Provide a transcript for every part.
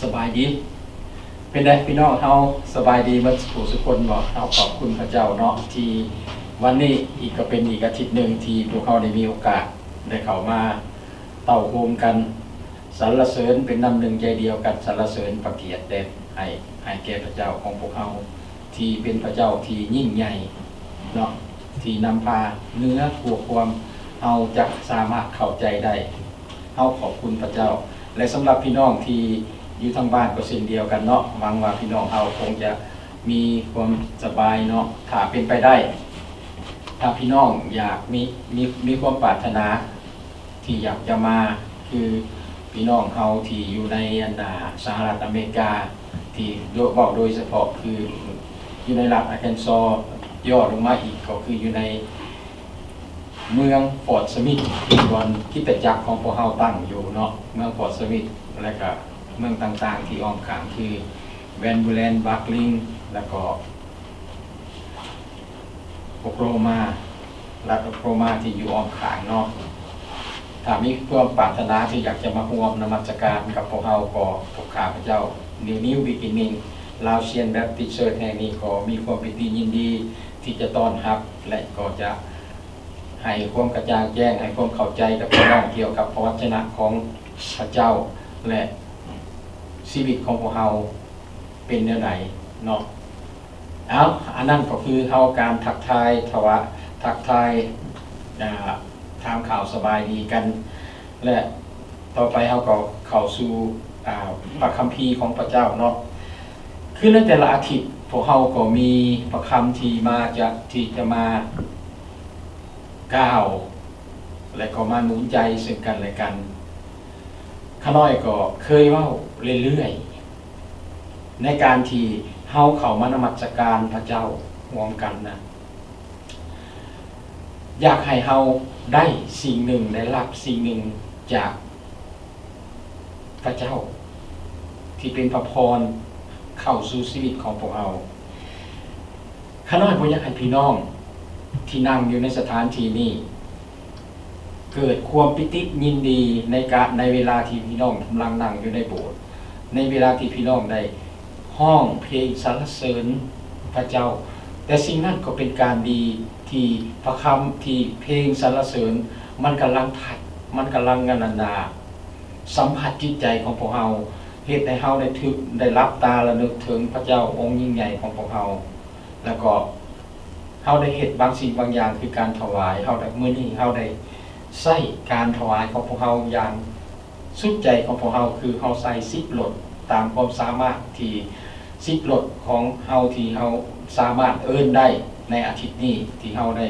ສະບາຍດີ ເປັນໃດພີ່ນ້ອງເຮົາ ສະບາຍດີໝົດສູ່ຜູ້ສູ່ຄົນບໍ່? ເຮົາຂອບຄຸນພະເຈົ້າເນາະ ທີ່ວັນນີ້ອີກກໍເປັນອີກອາທິດໜຶ່ງທີ່ພວກເຮົາໄດ້ມີໂອກາດໄດ້ເຂົ້າມາເຕົ້າໂຮມກັນ ສັນລະເສີນເປັນນ້ຳໜຶ່ງໃຈດຽວກັນ ສັນລະເສີນພະກຽດແດ່ ໃຫ້ ໃຫ້ແກ່ພະເຈົ້າຂອງພວກເຮົາ ທີ່ເປັນພະເຈົ້າທີ່ຍິ່ງໃຫຍ່ເນາະ ທີ່ນຳພາເໜືອກວ່າຄວາມເຮົາຈະສາມາດເຂົ້າໃຈໄດ້. ເຮົາຂອບຄຸນພະເຈົ້າ ແລະ ສຳລັບພີ່ນ້ອງທີ່ຢູ່ທາງບ້ານກໍເຊັ່ນດຽວກັນເນາະ ຫວັງວ່າພີ່ນ້ອງເຮົາຄົງຈະມີຄວາມສະບາຍເນາະ. ຖ້າເປັນໄປໄດ້ ຖ້າພີ່ນ້ອງຢາກມີ ມີ ມີຄວາມປາດຖະໜາ ທີ່ຢາກຈະມາ ຄືພີ່ນ້ອງເຮົາທີ່ຢູ່ໃນອັນ ອ່າ ສະຫະລັດອາເມລິກາ ທີ່ໂດ ເວົ້າໂດຍສະເພາະຄືຢູ່ໃນລັດອາແຄນຊໍ ຍໍລົງມາອີກກໍຄືຢູ່ໃນເມືອງຟອດສະມິດ ທີ່ບ່ອນຄຣິສຕະຈັກຂອງພວກເຮົາຕັ້ງຢູ່ເນາະ ເມືອງຟອດສະມິດ ແລະກະເມືອງຕ່າງໆທີ່ອ້ອມຂ້າງ ຄືແວນບູແລນ ບາກລິງ ແລະກໍ ໂອໂກລາໂຮມາ ລັດໂອໂກລາໂຮມາທີ່ຢູ່ອ້ອມຂ້າງເນາະ. ຖ້າມີຄວາມປາດຖະໜາທີ່ຢາກຈະມາຮ່ວມນະມັດສະການກັບພວກເຮົາ ກໍພວກຂ້າພະເຈົ້າ New New Beginning Laotian Baptist Church ແຫ່ງນີ້ ກໍມີຄວາມປິຕິຍິນດີທີ່ຈະຕ້ອນຮັບ ແລະ ກໍຈະໃຫ້ຄວາມກະຈ່າງແຈ້ງ ໃຫ້ຄວາມເຂົ້າໃຈກັບພີ່ນ້ອງກ່ຽວກັບພະວັດຈະນະຂອງພະເຈົ້າ ແລະ ຊີວິດຂອງພວກເຮົາເປັນແນວໃດເນາະ. ເອົາ ອັນນັ້ນກໍຄືເຮົາການທັກທາຍ ທະວະ ທັກທາຍ ອ່າ ຖາມຂ່າວສະບາຍດີກັນ ແລະ ຕໍ່ໄປເຮົາກໍເຂົ້າສູ່ ອ່າ ພະຄຳພີຂອງພະເຈົ້າເນາະ. ຄືໃນແຕ່ລະອາທິດ ພວກເຮົາກໍມີພະຄຳທີ່ມາຈະ ທີ່ຈະມາກ່າວ ແລະ ກໍມາໜູນໃຈເຊິ່ງກັນແລະກັນ. ຂ້ານ້ອຍກໍເຄີຍເວົ້າເລື້ອຍໆ ໃນການທີ່ເຮົາເຂົ້າມານະມັດສະການພະເຈົ້າຮ່ວມກັນນະ ຢາກໃຫ້ເຮົາໄດ້ສິ່ງໜຶ່ງ ໄດ້ຮັບສິ່ງໜຶ່ງຈາກພະເຈົ້າ ທີ່ເປັນພະພອນເຂົ້າສູ່ຊີວິດຂອງພວກເຮົາ. ຂ້ານ້ອຍບໍ່ຢາກໃຫ້ພີ່ນ້ອງທີ່ນັ່ງຢູ່ໃນສະຖານທີ່ນີ້ ເກີດຄວາມປີຕິຍິນດີໃນການ ໃນເວລາທີ່ພີ່ນ້ອງກຳລັງນັ່ງຢູ່ໃນໂບດ ໃນເວລາທີ່ພີ່ນ້ອງໄດ້ຮ້ອງເພງສັນລະເສີນພະເຈົ້າ, ແຕ່ສິ່ງນັ້ນກໍເປັນການດີທີ່ພະຄຳ ທີ່ເພງສັນລະເສີນມັນກຳລັງທັດ ມັນກຳລັງອັນນັ້ນນາ ສຳຜັດຈິດໃຈຂອງພວກເຮົາ, ເຮັດໃຫ້ເຮົາໄດ້ຖືກ ໄດ້ຫຼັບຕາລະນຶກເຖິງພະເຈົ້າອົງຍິ່ງໃຫຍ່ຂອງພວກເຮົາ. ແລ້ວກໍເຮົາໄດ້ເຮັດບາງສິ່ງບາງຢ່າງ ຄືການຖວາຍ. ເຮົາໄດ້ ມື້ນີ້ເຮົາໄດ້ໃຊ້ການຖວາຍຂອງພວກເຮົາຢ່າງສຸດໃຈຂອງພວກເຮົາ ຄືເຮົາໃສ່ສິບລົດ ຕາມຄວາມສາມາດທີ່ ສິບລົດຂອງເຮົາທີ່ເຮົາສາມາດເອີນໄດ້ໃນອາທິດນີ້ ທີ່ເຮົາໄດ້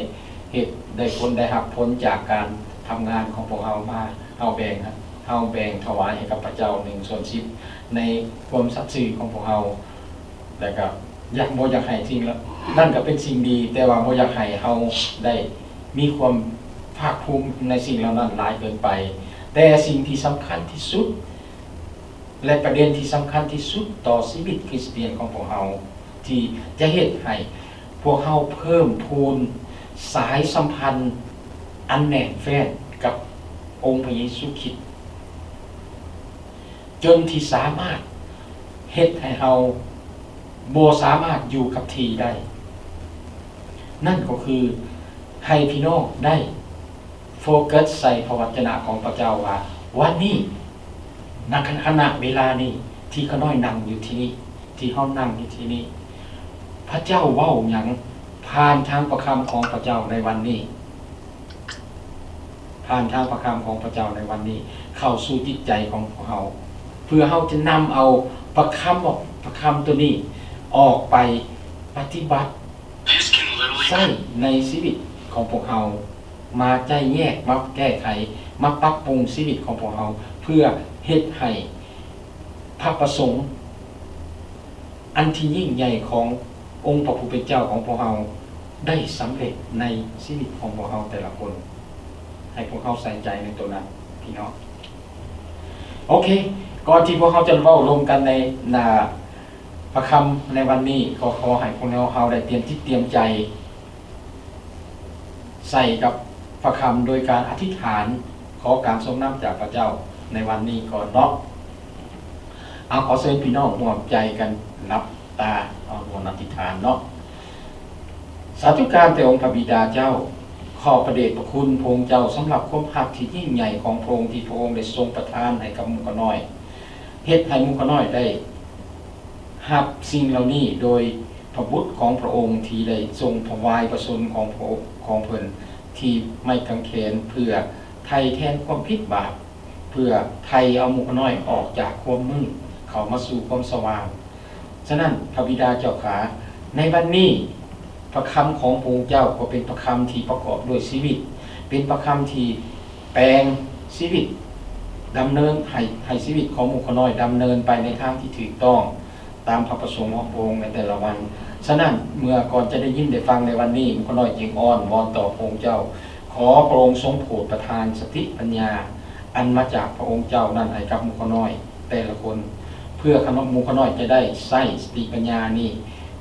ເຮັດ ໄດ້ຜົນ ໄດ້ຮັບຜົນຈາກການທຳງານຂອງພວກເຮົາມາ. ເຮົາແບ່ງ ເຮົາແບ່ງຖວາຍໃຫ້ກັບພະເຈົ້າໜຶ່ງສ່ວນສິບໃນຄວາມສັດຊື່ຂອງພວກເຮົາ. ແລ້ວກໍຢາກ ບໍ່ຢາກໃຫ້ສິ່ງເຫຼົ່ານັ້ນກໍເປັນສິ່ງດີ, ແຕ່ວ່າບໍ່ຢາກໃຫ້ເຮົາໄດ້ມີຄວາມພາກພູມໃນສິ່ງເຫຼົ່ານັ້ນຫຼາຍເກີນໄປ. ແຕ່ສິ່ງທີ່ສຳຄັນທີ່ສຸດ ແລະ ປະເດັນທີ່ສຳຄັນທີ່ສຸດຕໍ່ຊີວິດຄຣິສຕຽນຂອງພວກເຮົາ ທີ່ຈະເຮັດໃຫ້ພວກເຮົາເພີ່ມພູນສາຍສຳພັນອັນແໜ້ນແຟ້ນກັບອົງພະເຢຊູຄຣິດ ຈົນທີ່ສາມາດເຮັດໃຫ້ເຮົາບໍ່ສາມາດຢູ່ກັບທີ່ໄດ້, ນັ້ນກໍຄືໃຫ້ພີ່ນ້ອງໄດ້ໂຟກັສໃສ່ພະວັດຈະນະຂອງພະເຈົ້າວ່າ ວັນນີ້ ນະ ຂະນະເວລານີ້ ທີ່ຂ້ານ້ອຍນັ່ງຢູ່ທີ່ນີ້ ທີ່ເຮົານັ່ງຢູ່ທີ່ນີ້ ພະເຈົ້າເວົ້າຫຍັງຜ່ານທາງພະຄຳຂອງພະເຈົ້າໃນວັນນີ້? ຜ່ານທາງພະຄຳຂອງພະເຈົ້າໃນວັນນີ້ ເຂົ້າສູ່ຈິດໃຈຂອງພວກເຮົາ ເພື່ອເຮົາຈະນຳເອົາພະຄຳ ພະຄຳໂຕນີ້ອອກໄປປະຕິບັດໃຊ້ໃນຊີວິດຂອງພວກເຮົາ, ມາໄຈ້ແຍກ, ມາແກ້ໄຂ, ມາປັບປຸງຊີວິດຂອງພວກເຮົາ ເພື່ອເຮັດໃຫ້ພະປະສົງ ອັນທີ່ຍິ່ງໃຫຍ່ຂອງອົງພະຜູ້ເປັນເຈົ້າຂອງພວກເຮົາໄດ້ສຳເລັດໃນຊີວິດຂອງພວກເຮົາແຕ່ລະຄົນ. ໃຫ້ພວກເຮົາໃສ່ໃຈໃນໂຕນັ້ນພີ່ນ້ອງ. ໂອເຄ, ກ່ອນທີ່ພວກເຮົາຈະເວົ້າລົມກັນໃນ ອ່າ ພະຄຳໃນວັນນີ້, ກໍຂໍໃຫ້ພວກເຮົາ ເຮົາໄດ້ຕຽມຈິດຕຽມໃຈ ໃສ່ກັບພະຄຳໂດຍການອະທິຖານ ຂໍການຊົງນຳຈາກພະເຈົ້າໃນວັນນີ້ກ່ອນເນາະ. ເອົາ ຂໍເຊີນພີ່ນ້ອງຮ່ວມໃຈກັນຫຼັບຕາ ເອົາ ຮ່ວມອະທິຖານເນາະ. ສາທຸການແດ່ອົງພະບິດາເຈົ້າ, ຂອບພະເດດພະຄຸນພະອົງເຈົ້າສຳລັບຄວາມຮັກທີ່ຍິ່ງໃຫຍ່ຂອງພະອົງ ທີ່ພະອົງໄດ້ຊົງປະທານໃຫ້ກັບໝູ່ຂ້ານ້ອຍ, ເຮັດໃຫ້ໝູ່ຂ້ານ້ອຍໄດ້ຮັບສິ່ງເຫຼົ່ານີ້ໂດຍພະບຸດຂອງພະອົງທີ່ໄດ້ຊົງຖວາຍພະຊົນຂອງພະອົງ ຂອງເພິ່ນທີ່ໄມ້ກາງເຂນ ເພື່ອໄຖ່ແທນຄວາມຜິດບາບ ເພື່ອໄຖ່ເອົາໝູ່ຂ້ານ້ອຍອອກຈາກຄວາມມືດ ເຂົ້າມາສູ່ຄວາມສະຫວ່າງ. ສະນັ້ນ ພະບິດາເຈົ້າຂ້າ, ໃນວັນນີ້ ພະຄຳຂອງພະອົງເຈົ້າກໍເປັນພະຄຳທີ່ປະກອບດ້ວຍຊີວິດ, ເປັນພະຄຳທີ່ແປງຊີວິດ, ດຳເນີນໃຫ້, ໃຫ້ຊີວິດຂອງໝູ່ຂ້ານ້ອຍດຳເນີນໄປໃນທາງທີ່ຖືກຕ້ອງ ຕາມພະປະສົງຂອງພະອົງໃນແຕ່ລະວັນ. ສະນັ້ນ ເມື່ອກ່ອນຈະໄດ້ຍິນໄດ້ຟັງໃນວັນນີ້, ໝູ່ຂ້ານ້ອຍຈຶ່ງອ້ອນວອນຕໍ່ພະອົງເຈົ້າ, ຂໍພະອົງຊົງໂປດປະທານສະຕິປັນຍາ ອັນມາຈາກພະອົງເຈົ້ານັ້ນໃຫ້ກັບໝູ່ຂ້ານ້ອຍແຕ່ລະຄົນ, ເພື່ອຂະນ້ອຍ ໝູ່ຂ້ານ້ອຍຈະໄດ້ໃຊ້ສະຕິປັນຍານີ້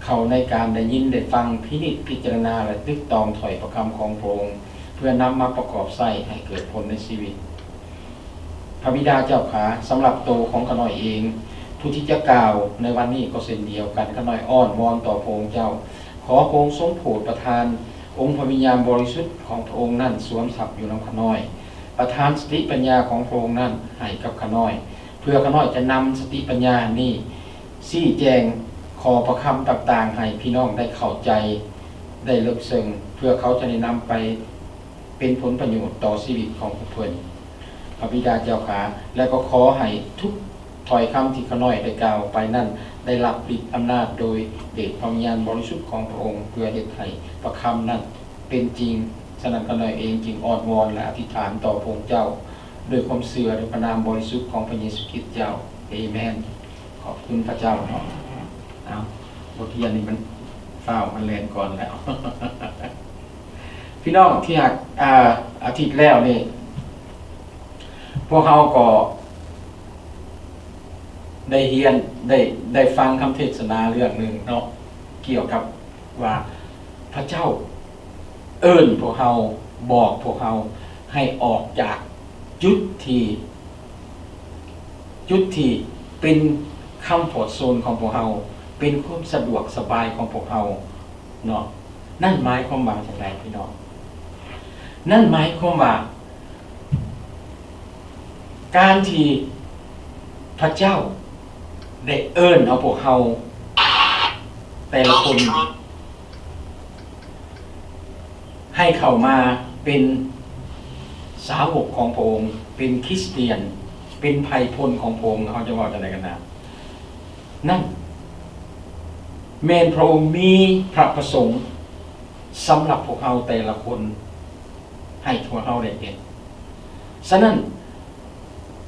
ເຂົ້າໃນການໄດ້ຍິນໄດ້ຟັງ, ພິນິດພິຈາລະນາ ແລະ ຕຶກຕອງຖ້ອຍພະຄຳຂອງພະອົງ, ເພື່ອນຳມາປະກອບໃຊ້ໃຫ້ເກີດຜົນໃນຊີວິດ. ພະບິດາເຈົ້າຂ້າ, ສຳລັບໂຕຂອງຂ້ານ້ອຍເອງ ຜູ້ທີ່ຈະກ່າວໃນວັນນີ້ກໍເຊັ່ນດຽວກັນ, ຂ້ານ້ອຍອ້ອນວອນຕໍ່ພະອົງເຈົ້າ, ຂໍພະອົງຊົງໂປດປະທານອົງພະວິນຍານບໍລິສຸດຂອງພະອົງນັ້ນສວມທັບຢູ່ນຳຂ້ານ້ອຍ, ປະທານສະຕິປັນຍາຂອງພະອົງນັ້ນໃຫ້ກັບຂ້ານ້ອຍ, ເພື່ອຂ້ານ້ອຍຈະນຳສະຕິປັນຍານີ້ຊີ້ແຈງຂໍ້ພະຄຳຕ່າງໆໃຫ້ພີ່ນ້ອງໄດ້ເຂົ້າໃຈ, ໄດ້ເລິກເຊິ່ງ, ເພື່ອເຂົາຈະໄດ້ນຳໄປ ເປັນຜົນປະໂຫຍດຕໍ່ຊີວິດຂອງພວກເພິ່ນ, ພະບິດາເຈົ້າຂ້າ, ແລະ ກໍຂໍໃຫ້ທຸກຖ້ອຍຄຳທີ່ຂ້ານ້ອຍໄດ້ກ່າວໄປນັ້ນ ໄດ້ຮັບລິດອຳນາດໂດຍເດດພະວິນຍານບໍລິສຸດຂອງພະອົງ ເພື່ອເຮັດໃຫ້ພະຄຳນັ້ນເປັນຈິງ. ສະນັ້ນ ຂ້ານ້ອຍເອງຈຶ່ງອ້ອນວອນ ແລະ ອະທິຖານຕໍ່ພະອົງເຈົ້າ ດ້ວຍຄວາມເຊື່ອໃນພະນາມບໍລິສຸດຂອງພະເຢຊູຄຣິດເຈົ້າ. ເອເມນ. ຂອບຄຸນພະເຈົ້າເນາະ. ເອົາ ບົດຮຽນນີ້ມັນຟ້າວ ມັນແລ່ນກ່ອນແລ້ວ. ພີ່ນ້ອງທີ່ຮັກ, ອາ, ອາທິດແລ້ວນີ້ ພວກເຮົາກໍໄດ້ຮຽນ, ໄດ້, ໄດ້ຟັງຄຳເທດສະນາເລື່ອງໜຶ່ງເນາະ, ກ່ຽວກັບວ່າພະເຈົ້າເອີ້ນພວກເຮົາ, ບອກພວກເຮົາໃຫ້ອອກຈາກຈຸດທີ່ ຈຸດທີ່ເປັນຄຳຟອດໂຊນຂອງພວກເຮົາ, ເປັນຄວາມສະດວກສະບາຍຂອງພວກເຮົາເນາະ. ນັ້ນໝາຍຄວາມວ່າຈັ່ງໃດພີ່ນ້ອງ? ນັ້ນໝາຍຄວາມວ່າ ການທີ່ພະເຈົ້າໄດ້ເອີ້ນເອົາພວກເຮົາແຕ່ລະຄົນ ໃຫ້ເຂົ້າມາເປັນສາວົກຂອງພະອົງ, ເປັນຄຣິສຕຽນ, ເປັນໄພພົນຂອງພະອົງ, ເຮົາຈະເວົ້າຈັ່ງໃດກັນນະ? ນັ້ນແມ່ນພະອົງມີພະປະສົງສຳລັບພວກເຮົາແຕ່ລະຄົນ ໃຫ້ພວກເຮົາໄດ້ເຫັນ. ສະນັ້ນ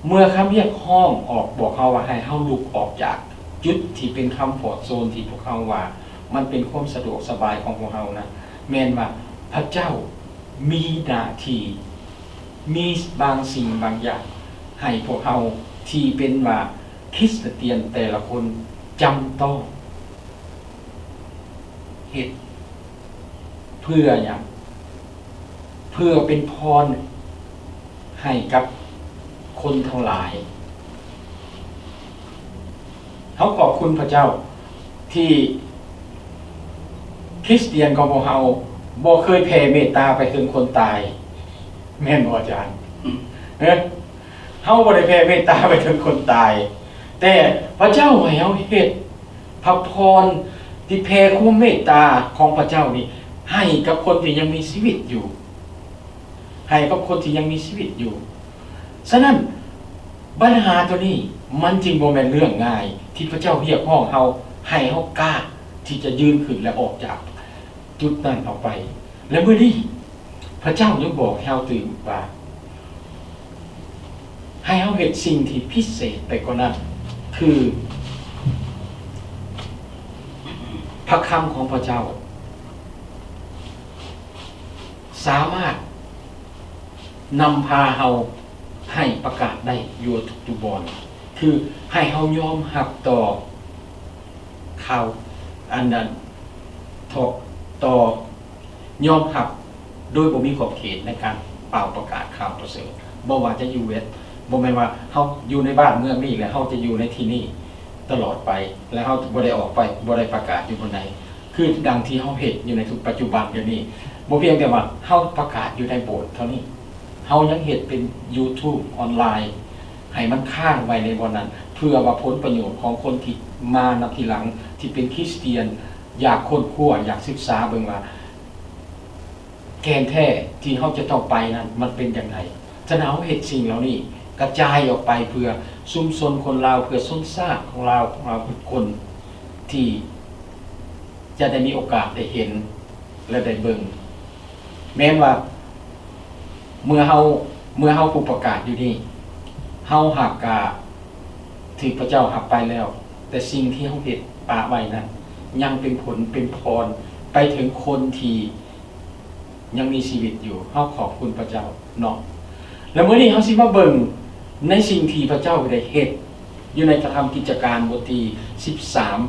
ເມື່ອຄຳຮຽກຮ້ອງອອກບອກເຮົາວ່າໃຫ້ເຮົາລຸກອອກຈາກຈຸດທີ່ເປັນຄຳຟອດໂຊນທີ່ພວກເຮົາວ່າມັນເປັນຄວາມສະດວກສະບາຍຂອງພວກເຮົານັ້ນ, ແມ່ນວ່າພະເຈົ້າມີໜ້າທີ່, ມີບາງສິ່ງບາງຢ່າງໃຫ້ພວກເຮົາທີ່ເປັນວ່າຄຣິສຕຽນແຕ່ລະຄົນຈຳຕ້ອງເຮັດ. ເພື່ອຫຍັງ? ເພື່ອເປັນພອນໃຫ້ກັບຄົນທັງຫຼາຍ. ເຮົາຂອບຄຸນພະເຈົ້າທີ່ຄຣິສຕຽນຂອງພວກເຮົາບໍ່ເຄີຍແຜ່ເມດຕາໄປເຖິງຄົນຕາຍ. ແມ່ນບໍ່ອາຈານ? ເອີ ເຮົາບໍ່ໄດ້ແຜ່ເມດຕາໄປເຖິງຄົນຕາຍ, ແຕ່ພະເຈົ້າໃຫ້ເຮົາເຮັດ ພະພອນທີ່ແຜ່ຄວາມເມດຕາຂອງພະເຈົ້ານີ້ໃຫ້ກັບຄົນທີ່ຍັງມີຊີວິດຢູ່, ໃຫ້ກັບຄົນທີ່ຍັງມີຊີວິດຢູ່. ສະນັ້ນ ບັນຫາໂຕນີ້ມັນຈຶ່ງບໍ່ແມ່ນເລື່ອງງ່າຍທີ່ພະເຈົ້າຮຽກຮ້ອງເຮົາ ໃຫ້ເຮົາກ້າທີ່ຈະຢືນຂຶ້ນ ແລະ ອອກຈາກຈຸດນັ້ນອອກໄປ. ແລະ ມື້ນີ້ພະເຈົ້າຍັງບອກໃຫ້ເຮົາຕື່ມວ່າ ໃຫ້ເຮົາເຮັດສິ່ງທີ່ພິເສດໄປກວ່ານັ້ນ ຄື ພະຄຳຂອງພະເຈົ້າສາມາດນຳພາເຮົາໃຫ້ປະກາດໄດ້ຢູ່ທຸກໆບ່ອນ, ຄືໃຫ້ເຮົາຍອມຮັບຕໍ່ຂ່າວອັນນັ້ນ ຕໍ່ ຕໍ່ ຍອມຮັບໂດຍບໍ່ມີຂອບເຂດໃນການປ່າວປະກາດຂ່າວປະເສີດ. ບໍ່ວ່າຈະຢູ່ເວດ, ບໍ່ແມ່ນວ່າເຮົາຢູ່ໃນບ້ານເມືອງນີ້ ແລະ ເຮົາຈະຢູ່ໃນທີ່ນີ້, ຕະຫຼອດໄປ ແລະ ເຮົາບໍ່ໄດ້ອອກໄປ, ບໍ່ໄດ້ປະກາດຢູ່ບ່ອນໃດ. ຄືດັ່ງທີ່ເຮົາເຮັດຢູ່ໃນທຸກປັດຈຸບັນດຽວນີ້, ບໍ່ພຽງແຕ່ວ່າເຮົາປະກາດຢູ່ໃນໂບດເທົ່ານີ້, ເຮົາຍັງເຮັດເປັນ YouTube ອອນລາຍ ໃຫ້ມັນຄ້າງໄວ້ໃນບ່ອນນັ້ນ, ເພື່ອວ່າຜົນປະໂຫຍດຂອງຄົນທີ່ມານຳທີຫຼັງ ທີ່ເປັນຄຣິສຕຽນ ຢາກຄົ້ນຄວ້າ, ຢາກສຶກສາເບິ່ງວ່າ ແກ່ນແທ້ທີ່ເຮົາຈະຕ້ອງໄປນັ້ນມັນເປັນຈັ່ງໃດ. ສະນັ້ນເຮົາເຮັດສິ່ງເຫຼົ່ານີ້ກະຈາຍອອກໄປເພື່ອຊຸມຊົນຄົນລາວ, ເພື່ອຊົນຊາດຂອງລາວ, ຂອງລາວທຸກຄົນທີ່ຈະໄດ້ມີໂອກາດໄດ້ເຫັນ ແລະ ໄດ້ເບິ່ງ. ແມ່ນວ່າເມື່ອເຮົາ, ເມື່ອເຮົາຜູ້ປະກາດຢູ່ນີ້ ເຮົາຫາກກະຖືກພະເຈົ້າຮັບໄປແລ້ວ, ແຕ່ສິ່ງທີ່ເຮົາເຮັດປະໄວ້ນັ້ນ ຍັງເປັນຜົນເປັນພອນໄປເຖິງຄົນທີ່ຍັງມີຊີວິດຢູ່. ເຮົາຂອບຄຸນພະເຈົ້າເນາະ. ແລະ ມື້ນີ້ເຮົາຊິມາເບິ່ງໃນສິ່ງທີ່ພະເຈົ້າໄດ້ເຮັດຢູ່ໃນພະທຳກິດຈະການບົດທີສິບສາມ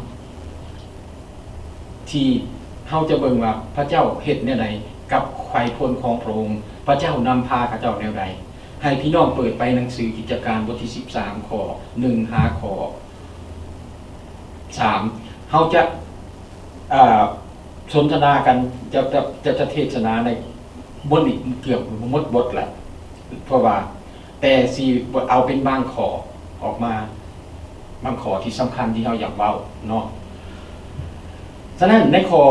ທີ່ເຮົາຈະເບິ່ງວ່າພະເຈົ້າເຮັດແນວໃດກັບໄພພົນຂອງພະອົງ, ພະເຈົ້ານຳພາເຂົາເຈົ້າແນວໃດ. ໃຫ້ພີ່ນ້ອງເປີດໄປໜັງສືກິດຈະການບົດທີສິບສາມ ຂໍ້ໜຶ່ງຫາຂໍ້ສາມ ເຮົາຈະ ເອີ ສົນທະນາກັນ, ຈະ, ຈະ, ຈະ, ຈະເທດສະໜາໃນບົດນີ້ເກືອບໝົດບົດແຫຼະ ເພາະວ່າ ແຕ່ຊິເອົາເປັນບາງຂໍ້ອອກມາ, ບາງຂໍ້ທີ່ສຳຄັນທີ່ເຮົາຢາກເວົ້າເນາະ. ສະນັ້ນໃນຂໍ້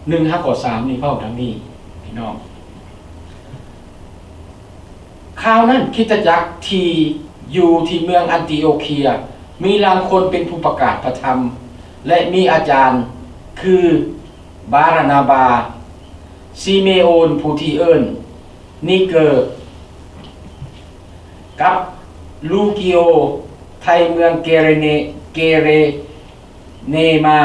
ໜຶ່ງຫາຂໍ້ສາມນີ້ເວົ້າດັ່ງນີ້ພີ່ນ້ອງ. ຄາວນັ້ນຄຣິສຕະຈັກທີ່ຢູ່ທີ່ເມືອງອັນຕີໂອເຄຍ ມີລາງຄົນເປັນຜູ້ປະກາດພະທຳ ແລະ ມີອາຈານຄືບາຣານາບາ, ຊີເມໂອນຜູ້ທີ່ເອີ້ນ ນີເກີ ກັບລູກິໂອ ໄທເມືອງເກເຣເນ, ເກເຣເນມາ,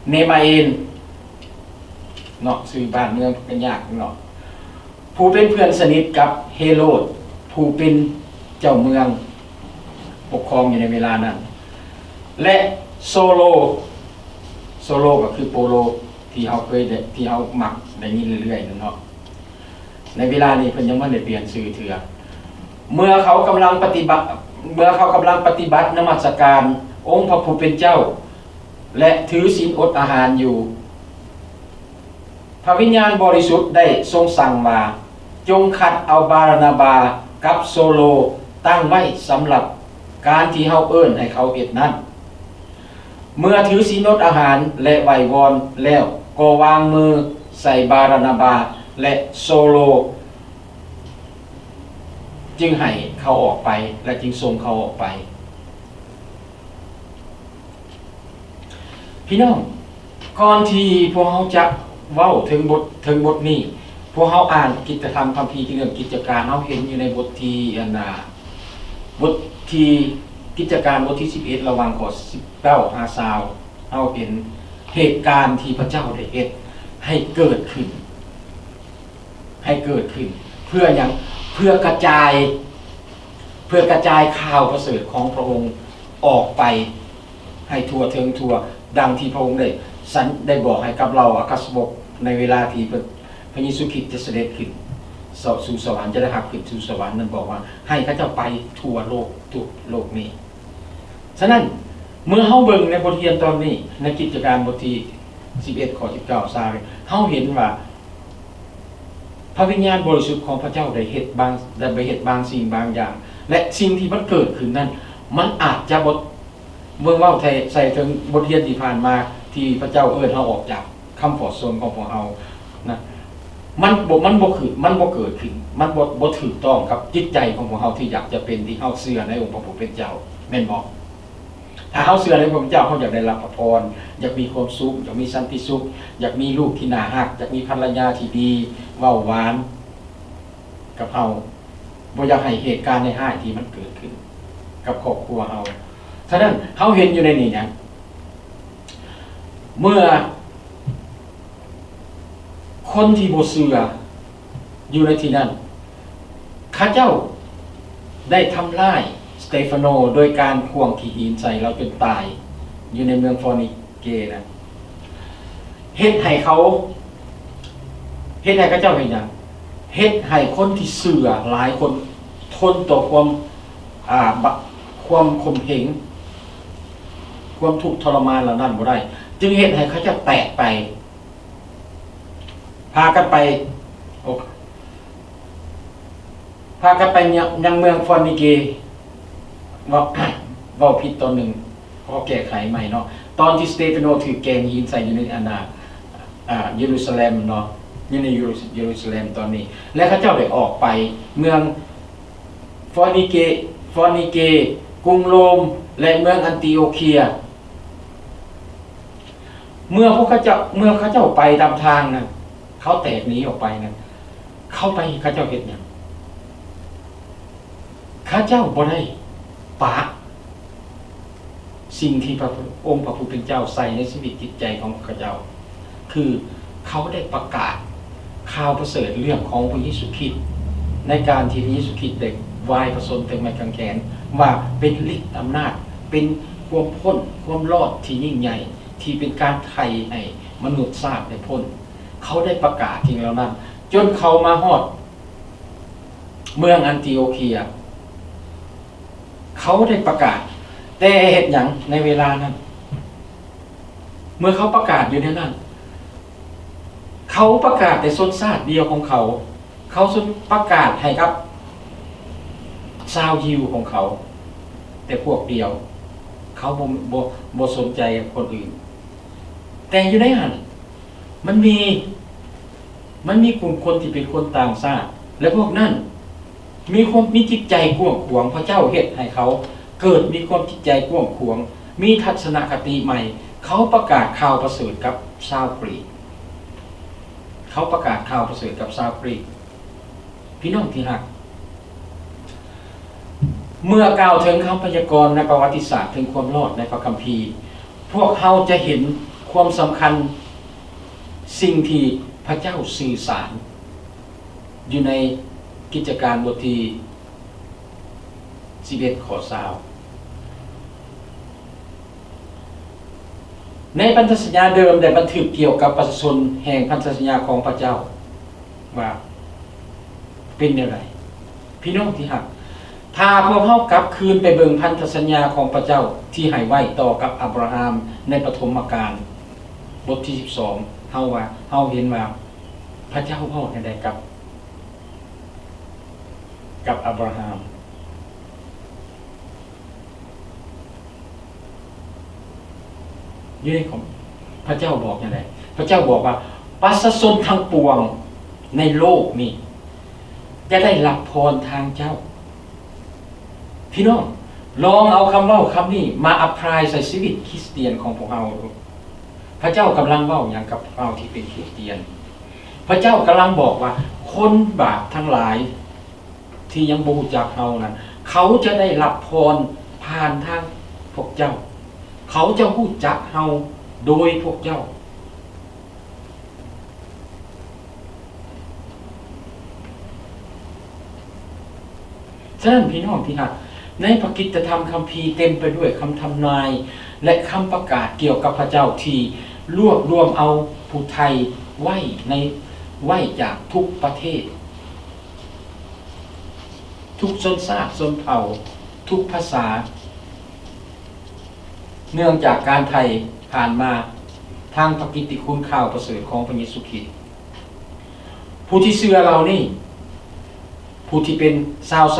ເນມາເອນເນາະ, ຊື່ບ້ານເມືອງກໍຍາກເນາະ, ຜູ້ເປັນເພື່ອນສະໜິດກັບເຮໂຣດ ຜູ້ເປັນເຈົ້າເມືອງປົກຄອງຢູ່ໃນເວລານັ້ນ ແລະ ໂຊໂລ, ໂຊໂລກໍຄືໂປໂລ ທີ່ເຮົາເຄີຍໄດ້, ທີ່ເຮົາມັກໄດ້ຍິນເລື້ອຍໆນັ້ນເນາະ. ໃນເວລານີ້ເພິ່ນຍັງບໍ່ໄດ້ປ່ຽນຊື່ເທື່ອ. ເມື່ອເຂົາກຳລັງປະຕິບັດ, ເມື່ອເຂົາກຳລັງປະຕິບັດນະມັດສະການອົງພະຜູ້ເປັນເຈົ້າ ແລະ ຖືສິນອົດອາຫານຢູ່, ພະວິນຍານບໍລິສຸດໄດ້ຊົງສັ່ງວ່າ, ຈົ່ງຄັດເອົາບາຣານາບາກັບໂຊໂລຕັ້ງໄວ້ສຳລັບການທີ່ເຮົາເອີ້ນໃຫ້ເຂົາເຮັດນັ້ນ. ເມື່ອຖືສິນອົດອາຫານ ແລະ ໄຫວ້ວອນແລ້ວ, ກໍວາງມືໃສ່ບາຣານາບາ ແລະ ໂຊໂລ, ຈຶ່ງໃຫ້ເຂົາອອກໄປ ແລະ ຈຶ່ງສົ່ງເຂົາອອກໄປ. ພີ່ນ້ອງ, ກ່ອນທີ່ພວກເຮົາຈະເວົ້າເຖິງບົດ, ເຖິງບົດນີ້, ພວກເຮົາອ່ານກິດຈະທຳຄຳພີທີ່ເລື່ອງກິດຈະການ, ເຮົາເຫັນຢູ່ໃນບົດທີ່ ອັນນ່າ, ບົດທີ່ ກິດຈະການບົດທີສິບເອັດ ລະຫວ່າງຂໍ້ສິບເກົ້າຫາຊາວ, ເຮົາເຫັນເຫດການທີ່ພະເຈົ້າໄດ້ເຮັດໃຫ້ເກີດຂຶ້ນ, ໃຫ້ເກີດຂຶ້ນ. ເພື່ອຫຍັງ? ເພື່ອກະຈາຍ, ເພື່ອກະຈາຍຂ່າວປະເສີດຂອງພະອົງອອກໄປໃຫ້ທົ່ວເຖິງທົ່ວ, ດັ່ງທີ່ພະອົງໄດ້ສັນ, ໄດ້ບອກໃຫ້ກັບເຫຼົ່າອັກຄະສາວົກ ໃນເວລາທີ່ເພິ່ນ, ພະເຢຊູຄຣິດຈະສະເດັດຂຶ້ນ ສ-, ສູ່ສະຫວັນ, ຈະໄດ້ຮັບຂຶ້ນສູ່ສະຫວັນນັ້ນ, ບອກວ່າໃຫ້ເຂົາເຈົ້າໄປທົ່ວໂລກ, ທົ່ວໂລກນີ້. ສະນັ້ນ, ເມື່ອເຮົາເບິ່ງໃນບົດຮຽນຕອນນີ້, ໃນກິດຈະການບົດທີສິບເອັດ ຂໍ້ສິບເກົ້າ ຊາວ ເຮົາເຫັນວ່າ ພະວິນຍານບໍລິສຸດຂອງພະເຈົ້າໄດ້ເຮັດບາງ, ໄດ້ໄປເຮັດບາງສິ່ງບາງຢ່າງ ແລະ ສິ່ງທີ່ມັນເກີດຂຶ້ນນັ້ນ ມັນອາດຈະບໍ່, ເບິ່ງເວົ້າໃສ່, ໃສ່ເຖິງບົດຮຽນທີ່ຜ່ານມາ ທີ່ພະເຈົ້າເອີ້ນເຮົາອອກຈາກຄຳຟອດຊົນຂອງພວກເຮົານະ, ມັນບໍ່, ມັນບໍ່ຄື, ມັນບໍ່ເກີດຂຶ້ນ, ມັນບໍ່, ບໍ່ຖືກຕ້ອງກັບຈິດໃຈຂອງພວກເຮົາທີ່ຢາກຈະເປັນ, ທີ່ເຮົາເຊື່ອໃນອົງພະຜູ້ເປັນເຈົ້າ, ແມ່ນບໍ່? ຖ້າເຮົາເຊື່ອໃນພະເຈົ້າ, ເຮົາຢາກໄດ້ຮັບພະພອນ, ຢາກມີຄວາມສຸກ, ຢາກມີສັນຕິສຸກ, ຢາກມີລູກທີ່ໜ້າຮັກ, ຢາກມີພັນລະຍາທີ່ດີ, ເວົ້າຫວານກັບເຮົາ, ບໍ່ຢາກໃຫ້ເຫດການຮ້າຍໆທີ່ມັນເກີດຂຶ້ນກັບຄອບຄົວເຮົາ. ສະນັ້ນ, ເຮົາເຫັນຢູ່ໃນນີ້ຫຍັງ? ເມື່ອຄົນທີ່ບໍ່ເຊື່ອ ຢູ່ໃນທີ່ນັ້ນ, ເຂົາເຈົ້າໄດ້ທຳລາຍສະເຕຟາໂນໂດຍການຂວ້າງຂີ້ຫີນໃສ່ລາວຈົນຕາຍຢູ່ໃນເມືອງຟອນິເກນະ. ເຮັດໃຫ້ເຂົາ, ເຮັດໃຫ້ເຂົາເຈົ້າເຮັດຫຍັງ? ເຮັດໃຫ້ຄົນທີ່ເຊື່ອຫຼາຍຄົນຖ ທົນຕໍ່ຄວາມ ອ່າ ບະ ຄວາມຂົ່ມເຫງ ຄວາມທຸກທໍລະມານເຫຼົ່ານັ້ນບໍ່ໄດ້ ຈຶ່ງເຮັດໃຫ້ເຂົາເຈົ້າແຕກໄປ ພາກັນໄປ ໂອ ພາກັນໄປຍັງ ຍັງເມືອງຟອນີເກ. ເວົ້າ ເວົ້າຜິດຕອນໜຶ່ງ ຂໍແກ້ໄຂໃໝ່ເນາະ. ຕອນທີ່ສະເຕຟາໂນຖືກແກ່ຫີນໃສ່ຢູ່ໃນ ອັນນ່າ ອ່າ ເຢຣູຊາແລັມເນາະ ຢູ່ໃນເຢຣູ ເຢຣູຊາແລັມຕອນນີ້ ແລະ ເຂົາເຈົ້າໄດ້ອອກໄປເມືອງຟອນີເກ ຟອນີເກ, ກຸງໂຣມ ແລະ ເມືອງອັນຕີໂອເຄຍ. ເມື່ອພວກເຂົາເຈົ້າ ເມື່ອເຂົາເຈົ້າໄປຕາມທາງນັ້ນ ເຂົາແຕກໜີອອກໄປນັ້ນ ເຂົາໄປ ເຂົາເຈົ້າເຮັດຫຍັງ? ເຂົາເຈົ້າບໍ່ໄດ້ປະສິ່ງທີ່ພະ ອົງພະຜູ້ເປັນເຈົ້າໃສ່ໃນຊີວິດຈິດໃຈຂອງເຂົາເຈົ້າ ຄືເຂົາໄດ້ປະກາດຂ່າວປະເສີດເລື່ອງຂອງພະເຢຊູຄຣິດ ໃນການທີ່ພະເຢຊູຄຣິດໄດ້ວາຍພະຊົນເທິງໄມ້ກາງແຂນ ວ່າເປັນລິດອຳນາດ ເປັນຄວາມພົ້ນ ຄວາມລອດທີ່ຍິ່ງໃຫຍ່ ທີ່ເປັນການໄຖ່ໃຫ້ມະນຸດຊາດໄດ້ພົ້ນ. ເຂົາໄດ້ປະກາດສິ່ງເຫຼົ່ານັ້ນ ຈົນເຂົາມາຮອດເມືອງອັນຕີໂອເຄຍ. ເຂົາໄດ້ປະກາດ ແຕ່ເຮັດຫຍັງໃນເວລານັ້ນ? ເມື່ອເຂົາປະກາດຢູ່ໃນນັ້ນ ເຂົາປະກາດແຕ່ຊົນຊາດດຽວຂອງເຂົາ. ເຂົາປະກາດໃຫ້ກັບຊາວຢິວຂອງເຂົາແຕ່ພວກດຽວ. ເຂົາບໍ່ ບໍ່ ບໍ່ສົນໃຈກັບຄົນອື່ນ. ແຕ່ຢູ່ໃນຫັ້ນ ມັນມີ ມັນມີກຸ່ມຄົນທີ່ເປັນຄົນຕ່າງຊາດ ແລະ ພວກນັ້ນມີຄວາມ ມີຈິດໃຈກວ້າງຂວາງ. ພະເຈົ້າເຮັດໃຫ້ເຂົາເກີດມີຄວາມຈິດໃຈກວ້າງຂວາງ, ມີທັດສະນະຄະຕິໃໝ່. ເຂົາປະກາດຂ່າວປະເສີດກັບຊາວກຣີກ. ເຂົາປະກາດຂ່າວປະເສີດກັບຊາວກຣີກ. ພີ່ນ້ອງທີ່ຮັກ, ເມື່ອກ່າວເຖິງຄຳພະຍາກອນໃນປະຫວັດຕິສາດເຖິງຄວາມລອດໃນພະຄຳພີ, ພວກເຮົາຈະເຫັນຄວາມສຳຄັນສິ່ງທີ່ພະເຈົ້າສື່ສານຢູ່ໃນກິດຈະການບົດທີສິບເອັດ ຂໍ້ຊາວ. ໃນພັນທະສັນຍາເດີມໄດ້ບັນທຶກກ່ຽວກັບປະຊາຊົນແຫ່ງພັນທະສັນຍາຂອງພະເຈົ້າວ່າເປັນແນວໃດ? ພີ່ນ້ອງທີ່ຮັກ, ຖ້າພວກເຮົາກັບຄືນໄປເບິ່ງພັນທະສັນຍາຂອງພະເຈົ້າທີ່ໃຫ້ໄວ້ຕໍ່ກັບອາບຣາຮາມໃນປະຖົມມະການບົດທີສິບສອງ, ເຮົາວ່າ ເຮົາເຫັນວ່າພະເຈົ້າເວົ້າແນວໃດກັບ ກັບອາບຣາຮາມ? ຢູ່ໃນຂອງ ພະເຈົ້າບອກຈັ່ງໃດ? ພະເຈົ້າບອກວ່າ ປະຊາຊົນທັງປວງໃນໂລກນີ້ຈະໄດ້ຮັບພອນທາງເຈົ້າ. ພີ່ນ້ອງ ລອງເອົາຄຳເວົ້າຄຳນີ້ມາ apply ໃສ່ຊີວິດຄຣິສຕຽນຂອງພວກເຮົາດູ. ພະເຈົ້າກຳລັງເວົ້າຫຍັງກັບພວກເຮົາທີ່ເປັນຄຣິສຕຽນ? ພະເຈົ້າກຳລັງບອກວ່າ ຄົນບາບທັງຫຼາຍ ທີ່ຍັງບໍ່ຮູ້ຈັກເຮົານັ້ນ, ເຂົາຈະໄດ້ຮັບພອນຜ່ານທາງພວກເຈົ້າ. ເຂົາຈະຮູ້ຈັກເຮົາໂດຍພວກເຈົ້າ. ສະນັ້ນ ພີ່ນ້ອງທີ່ຮັກ, ໃນພະກິດຕະທຳຄຳພີເຕັມໄປດ້ວຍຄຳທຳນາຍ ແລະ ຄຳປະກາດກ່ຽວກັບພະເຈົ້າທີ່ລວບລວມເອົາຜູ້ໄຖ່ໄວ້ໃນ ໄວ້ຈາກທຸກປະເທດ. ທຸກຊົນຊາດຊົນເຜົ່າ, ທຸກພາສາ, ເນື່ອງຈາກການໄຖ່ຜ່ານມາທາງພະກິດຕິຄຸນຂ່າວປະເສີດຂອງພະເຢຊູຄຣິດ. ຜູ້ທີ່ເຊື່ອເຫຼົ່ານີ້, ຜູ້ທີ່ເປັນຊາວໄຊ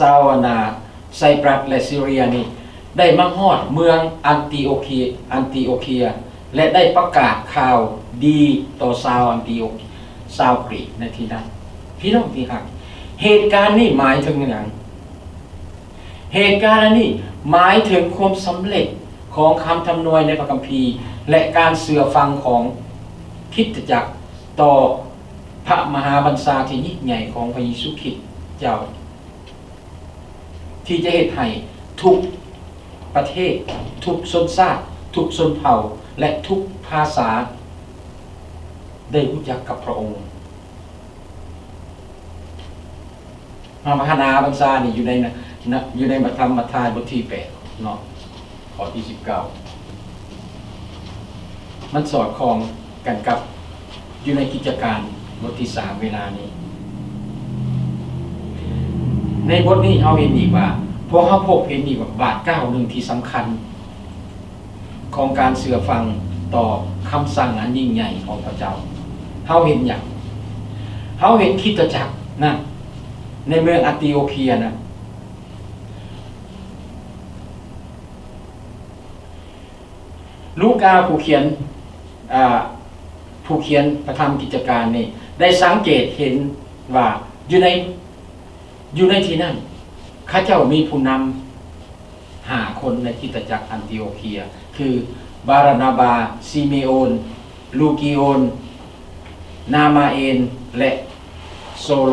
ຊາວອັນນາ ໄຊປຣັສ ແລະ ຊີເຣຍນີ້ ໄດ້ມາຮອດເມືອງອັນຕີໂອເຄຍ ອັນຕີໂອເຄຍ ແລະ ໄດ້ປະກາດຂ່າວດີຕໍ່ຊາວອັນຕີໂອ ຊາວກຣີກໃນທີ່ນັ້ນ. ພີ່ນ້ອງທີ່ຮັກ, ເຫດການນີ້ໝາຍເຖິງຫຍັງ? ເຫດການອັນນີ້ໝາຍເຖິງຄວາມສຳເລັດຂອງຄຳທຳນວຍໃນພະຄຳພີ ແລະ ການເຊື່ອຟັງຂອງຄຣິສຕະຈັກຕໍ່ພະມະຫາບັນຊາທີ່ຍິ່ງໃຫຍ່ຂອງພະເຢຊູຄຣິດເຈົ້າ. ທີ່ຈະເຮັດໃຫ້ທຸກປະເທດ, ທຸກຊົນຊາດ, ທຸກຊົນເຜົ່າ ແລະ ທຸກພາສາ ໄດ້ຮູ້ຈັກກັບພະອົງ. ພະມະຫາບັນຊານີ້ຢູ່ໃນ ນະ ຢູ່ໃນມະທຳມະທາຍບົດທີແປດເນາະ. ຂໍ້ທີສິບເກົ້າ ມັນສອດຄ່ອງກັນກັບຢູ່ໃນກິດຈະການບົດທີສາມເວລານີ້. ໃນ ໃນບົດນີ້ເຮົາເຫັນອີກວ່າ ພວກເຮົາພົບເຫັນອີກວ່າບາດກ້າວໜຶ່ງທີ່ສຳຄັນຂອງການເຊື່ອຟັງຕໍ່ຄຳສັ່ງອັນຍິ່ງໃຫຍ່ຂອງພະເຈົ້າ. ເຮົາເຫັນຫຍັງ? ເຮົາເຫັນຄຣິສຕະຈັກນັ້ນ ໃນເມືອງອັນຕີໂອເຄຍນັ້ນ. ລູກາຜູ້ຂຽນ ອ່າ ຜູ້ຂຽນພະທຳກິດຈະການນີ້ ໄດ້ສັງເກດເຫັນວ່າຢູ່ໃນ ຢູ່ໃນທີ່ນັ້ນ ເຂົາເຈົ້າມີຜູ້ນຳຫ້າຄົນໃນຄຣິສຕະຈັກອັນຕີໂອເຄຍ ຄື ບາຣະນາບາ, ຊີເມໂອນ, ລູກີໂອນ, ນາມາເອນ ແລະ ໂຊໂລ.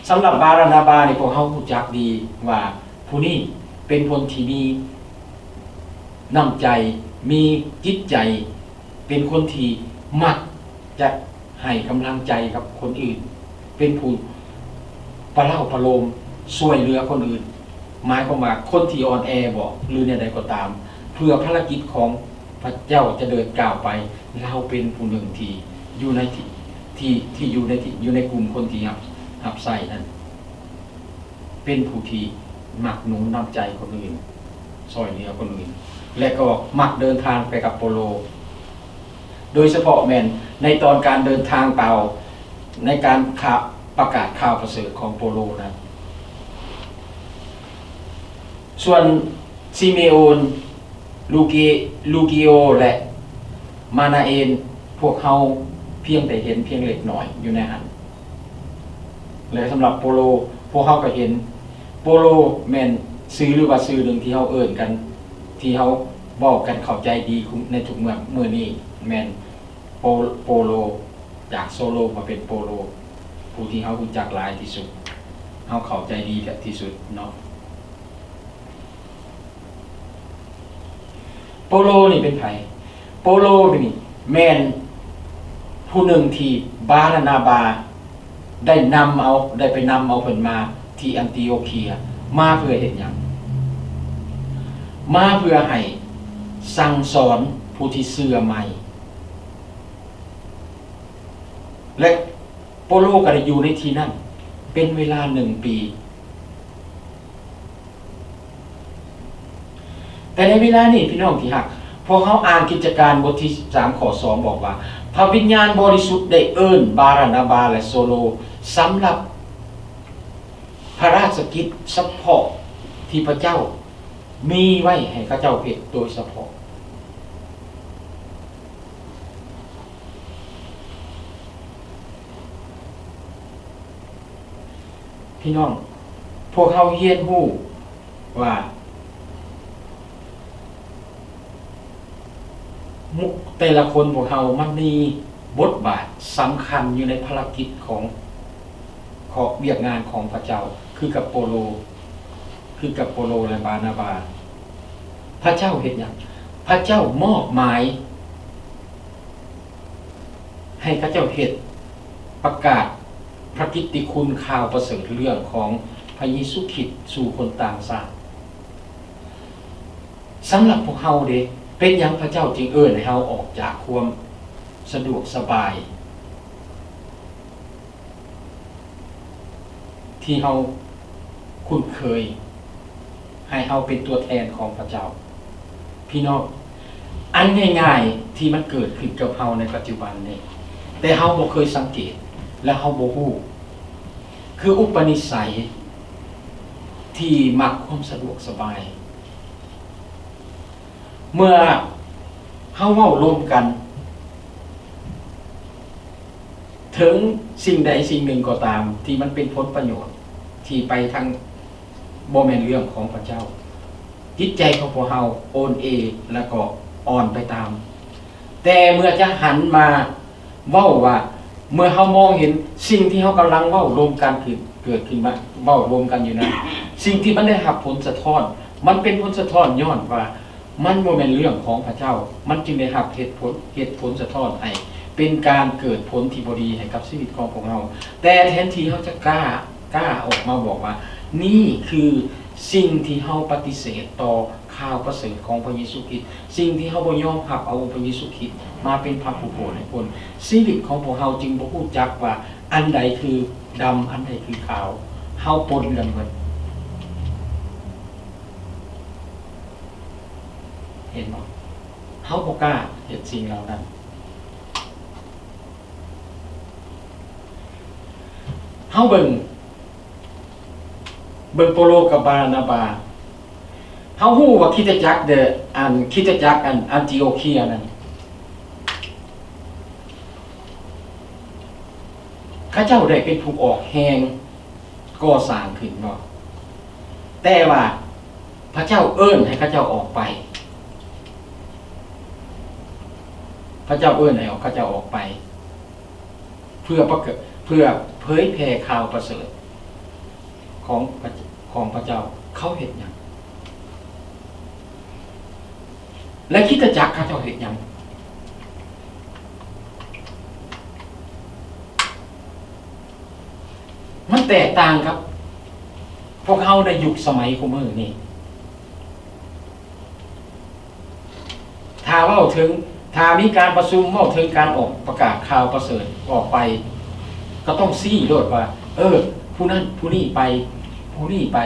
ສຳລັບບາຣະນາບານີ້ ພວກເຮົາຮູ້ຈັກດີວ່າຜູ້ນີ້ເປັນຄົນທີ່ມີນ້ຳໃຈ, ມີຈິດໃຈ, ເປັນຄົນທີ່ມັກຈະໃຫ້ກຳລັງໃຈກັບຄົນອື່ນ, ເປັນຜູ້ປະເລົ່າປະໂລມ ຊ່ວຍເຫຼືອຄົນອື່ນ, ໝາຍຄວາມວ່າຄົນທີ່ອ່ອນແອບໍ ຫຼືແນວໃດກໍຕາມ ເພື່ອພາລະກິດຂອງພະເຈົ້າຈະເດີນກ້າວໄປ, ລາວເປັນຜູ້ໜຶ່ງທີ່ຢູ່ໃນທີ່ ທີ່ ທີ່ຢູ່ໃນທີ່ ຢູ່ໃນກຸ່ມຄົນທີ່ຮັບ ຮັບໃຊ້ນັ້ນ ເປັນຜູ້ທີ່ມັກໜູນນ້ຳໃຈຄົນອື່ນ, ຊ່ອຍເຫຼືອຄົນອື່ນ ແລະ ກໍມັກເດີນທາງໄປກັບໂປໂລ, ໂດຍສະເພາະແມ່ນໃນຕອນການເດີນທາງເປົ່າ ໃນການຂ່າວ ປະກາດຂ່າວປະເສີດຂອງໂປໂລນັ້ນ. ສ່ວນຊີເມໂອນ, ລູກີ ລູກີໂອ ແລະ ມານາເອນ ພວກເຮົາພຽງແຕ່ເຫັນພຽງເລັກນ້ອຍຢູ່ໃນຫັ້ນ ແລະ ສຳລັບໂປໂລ ພວກເຮົາກໍເຫັນ. ໂປໂລແມ່ນຊື່ ຫຼືວ່າຊື່ໜຶ່ງທີ່ເຮົາເອີ້ນກັນ ທີ່ເຮົາເວົ້າກັນເຂົ້າໃຈດີໃນທຸກເມື່ອ ມື້ນີ້ແມ່ນໂປ ໂປໂລ ຈາກໂຊໂລມາເປັນໂປໂລ ຜູ້ທີ່ເຮົາຮູ້ຈັກຫຼາຍທີ່ສຸດ ເຮົາເຂົ້າໃຈດີທີ່ສຸດເນາະ. ໂປໂລນີ້ເປັນໃຜ? ໂປໂລນີ້ແມ່ນຜູ້ໜຶ່ງທີ່ບາຣະນາບາໄດ້ນຳເອົາ ໄດ້ໄປນຳເອົາເພິ່ນມາທີ່ອັນຕີໂອເຄຍ ມາເພື່ອເຮັດຫຍັງ? ມາເພື່ອໃຫ້ສັ່ງສອນຜູ້ທີ່ເຊື່ອໃໝ່ ແລະ ໂປໂລກໍໄດ້ຢູ່ໃນທີ່ນັ້ນເປັນເວລາໜຶ່ງປີ. ແຕ່ໃນເວລານີ້ ພີ່ນ້ອງທີ່ຮັກ, ພວກເຮົາອ່ານກິດຈະການບົດທີສິບສາມ ຂໍ້ສອງ ບອກວ່າ ພະວິນຍານບໍລິສຸດໄດ້ເອີ້ນບາຣະນາບາ ແລະ ໂຊໂລ ສຳລັບພະລາຊະກິດສະເພາະທີ່ພະເຈົ້າມີໄວ້ໃຫ້ເຂົາເຈົ້າເຮັດໂດຍສະເພາະ. ພີ່ນ້ອງ, ພວກເຮົາຮຽນຮູ້ວ່າ ມຸ ແຕ່ລະຄົນພວກເຮົາມັນມີບົດບາດສຳຄັນຢູ່ໃນພາລະກິດຂອງ ຂອງວຽກງານຂອງພະເຈົ້າ ຄືກັບໂປໂລ ຄືກັບໂປໂລ ແລະ ບານາບາ. ພະເຈົ້າເຮັດຫຍັງ? ພະເຈົ້າມອບໝາຍ ໃຫ້ເຂົາເຈົ້າເຮັດ ປະກາດພະກິດຕິຄຸນຂ່າວປະເສີດເລື່ອງຂອງພະເຢຊູຄຣິດສູ່ຄົນຕ່າງຊາດ. ສຳລັບພວກເຮົາເດ, ເປັນຫຍັງພະເຈົ້າຈຶ່ງເອີ້ນໃຫ້ເຮົາອອກຈາກຄວາມສະດວກສະບາຍ ທີ່ເຮົາຄຸ້ນເຄີຍ ໃຫ້ເຮົາເປັນຕົວແທນຂອງພະເຈົ້າ. ພີ່ນ້ອງ, ອັນງ່າຍໆທີ່ມັນເກີດຂຶ້ນກັບເຮົາໃນປັດຈຸບັນນີ້ ແຕ່ເຮົາບໍ່ເຄີຍສັງເກດ ແລະ ເຮົາບໍ່ຮູ້ ຄືອຸປະນິໄສທີ່ມັກຄວາມສະດວກສະບາຍ. ເມື່ອເຮົາເວົ້າລົມກັນ ເຖິງສິ່ງໃດສິ່ງໜຶ່ງກໍຕາມທີ່ມັນເປັນຜົນປະໂຫຍດທີ່ໄປທາງບໍ່ແມ່ນເລື່ອງຂອງພະເຈົ້າ, ຈິດໃຈຂອງພວກເຮົາໂອນເອ ແລ້ວກໍອ່ອນໄປຕາມ. ແຕ່ເມື່ອຈະຫັນມາເວົ້າວ່າ ເມື່ອເຮົາມອງເຫັນສິ່ງທີ່ເຮົາກຳລັງເວົ້າລົມກັນ ເກີດຂຶ້ນມາ ເວົ້າລົມກັນຢູ່ນັ້ນ, ສິ່ງທີ່ມັນໄດ້ຮັບຜົນສະທ້ອນ ມັນເປັນຜົນສະທ້ອນຍ້ອນວ່າ ມັນບໍ່ແມ່ນເລື່ອງຂອງພະເຈົ້າ, ມັນຈຶ່ງໄດ້ຮັບເຫດຜົນ ເຫດຜົນສະທ້ອນໃຫ້ເປັນການເກີດຜົນທີ່ບໍ່ດີໃຫ້ກັບຊີວິດຂອງພວກເຮົາ. ແຕ່ແທນທີ່ເຮົາຈະກ້າ ກ້າອອກມາບອກວ່າ ນີ້ຄື ສິ່ງທີ່ເຮົາປະຕິເສດຕໍ່ຂ່າວປະເສີດຂອງພະເຢຊູຄຣິດ, ສິ່ງທີ່ເຮົາບໍ່ຍອມຮັບເອົາອົງພະເຢຊູຄຣິດມາເປັນພະຜູ້ໂປດໃຫ້ພົ້ນ, ຊີວິດຂອງພວກເຮົາຈຶ່ງບໍ່ຮູ້ຈັກວ່າອັນໃດຄືດຳ, ອັນໃດຄືຂາວ, ເຮົາປົນກັນເບິດ. ເຫັນບໍ່? ເຮົາບໍ່ກ້າເຮັດສິ່ງເຫຼົ່ານັ້ນ. ເຮົາເບິ່ງ, ເບິ່ງໂປໂລກັບບານາບາ. ເຮົາຮູ້ວ່າຄຣິສຕະຈັກເດ ອັນ ຄຣິສຕະຈັກອັນ ອັນຕີໂອເຄຍນັ້ນ ເຂົາເຈົ້າໄດ້ເປັນຜູ້ອອກແຮງ ກໍ່ສ້າງຂຶ້ນເນາະ, ແຕ່ວ່າພະເຈົ້າເອີ້ນໃຫ້ເຂົາເຈົ້າອອກໄປ, ພະເຈົ້າເອີ້ນໃຫ້ອອກ ເຂົາເຈົ້າອອກໄປ ເພື່ອປະກາດ ເພື່ອເຜີຍແຜ່ຂ່າວປະເສີດຂອງພະ ຂອງພະເຈົ້າ. ເຂົາເຮັດຫຍັງ? ແລະ ຄຣິສຕະຈັກເຂົາເຈົ້າເຮັດຫຍັງ? ມັນແຕກຕ່າງກັບພວກເຮົາໃນຍຸກສະໄໝຄູ່ມື້ນີ້. ຖ້າເວົ້າເຖິງ ຖ້າມີການປະຊຸມເວົ້າເຖິງການອອກປະກາດຂ່າວປະເສີດອອກໄປ ກໍຕ້ອງຊີ້ໂລດວ່າ ເອີ ຜູ້ນັ້ນຜູ້ນີ້ໄປ ຜູ້ນີ້ໄປ.